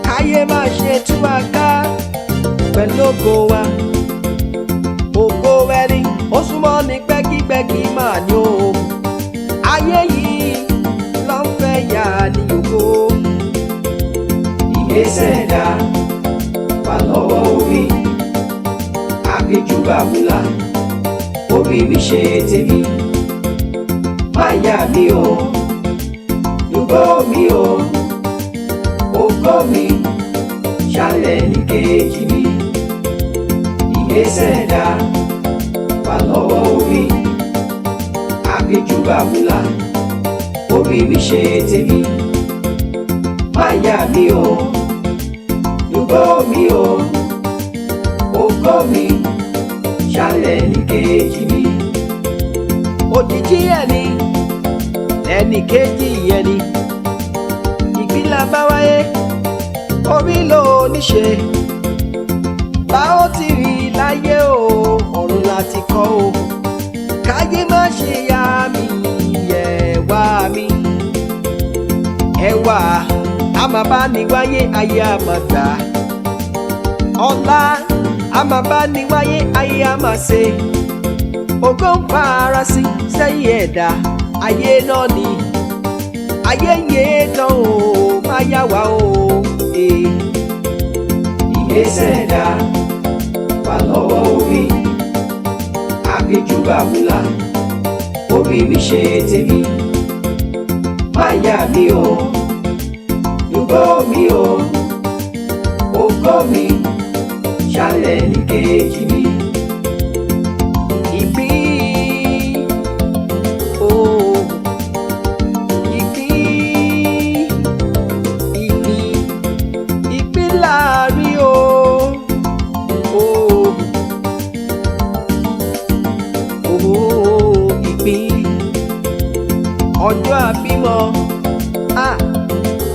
Káyé má ṣe tú wa ká pẹ̀lú ògo wa. Ògo ẹni ó súnmọ́ ní pẹ́kípẹ́kí máa ní o. Ayé yìí ló ń fẹ́ yà ní ògo. Ìgbésẹ̀ ẹ̀dá wà lọ́wọ́ orí, àgbéjúbà wúlà, orí mi ṣe tèmi. Má yà mí o, dùgbò mi o, ògo mi, ṣálẹ̀ ní kejì mi. Ìgbésẹ̀ ẹ̀dá wà lọ́wọ́ orí, àgbéjúbà wúlà, orí mi ṣe tèmi. Má yà mí o, dùgbò mi o, ògo mi, ṣálẹ̀ ní kejì mi. Òjijì ẹni ẹnì kejì ẹni, ìpínlẹ̀ bá wáyé, orí ló níṣe. Bá ó ti rí láyé o, ọ̀run láti kọ́ o. Káyé má ṣe yá mi, ẹ̀wà mi, ẹ̀wà a máa bá ní wáyé, ayé a máa gbà. Ọlá a máa bá ní wáyé, ayé a máa ṣe. Ògo ń fara sí sẹ́yìn ẹ̀dá, ayé náà ni. Ayé yé tán o, má yá wa o. Ìgbésẹ̀ ẹ̀dá wà lọ́wọ́ orí, àgbéjúbà wúlà, orí mi ṣe tèmi. Má yà mí o, dùgbò mi o, ògo mi, ṣálẹ̀ ní kejì mi. Ìgbín o, ìgbín, ìgbín, ìgbín láàrin o, o, o, ìgbín. Ọjọ́ àbímọ, a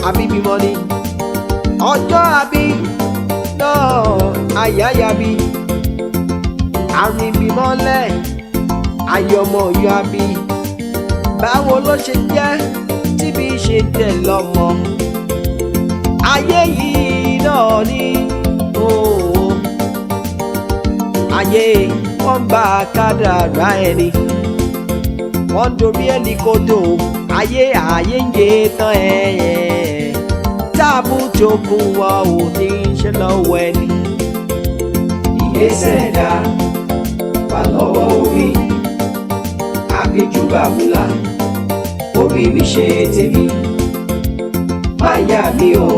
àbíbímọ ni. Ọjọ́ àbí náà àyáyábí. Àrìnbímọ́lẹ̀ ayọ̀mọ̀ yọ àbí. Báwo ló ṣe jẹ́ tíbi ṣe tẹ̀ lọ́mọ? Ayé yìí náà ni ooo. Ayé wọ́n bá kádàrá ẹni, wọ́n dorí ẹni kodò. Ayé ayé ń yé tán ẹ̀. Táàbù tó kún wọn ò ní ṣe lọ́wọ́ ẹni. Ìgbésẹ̀ ẹ̀dá wà lọ́wọ́ orí, àgbéjúbà wúlà, orí mi ṣe tèmi. Má yà mí o,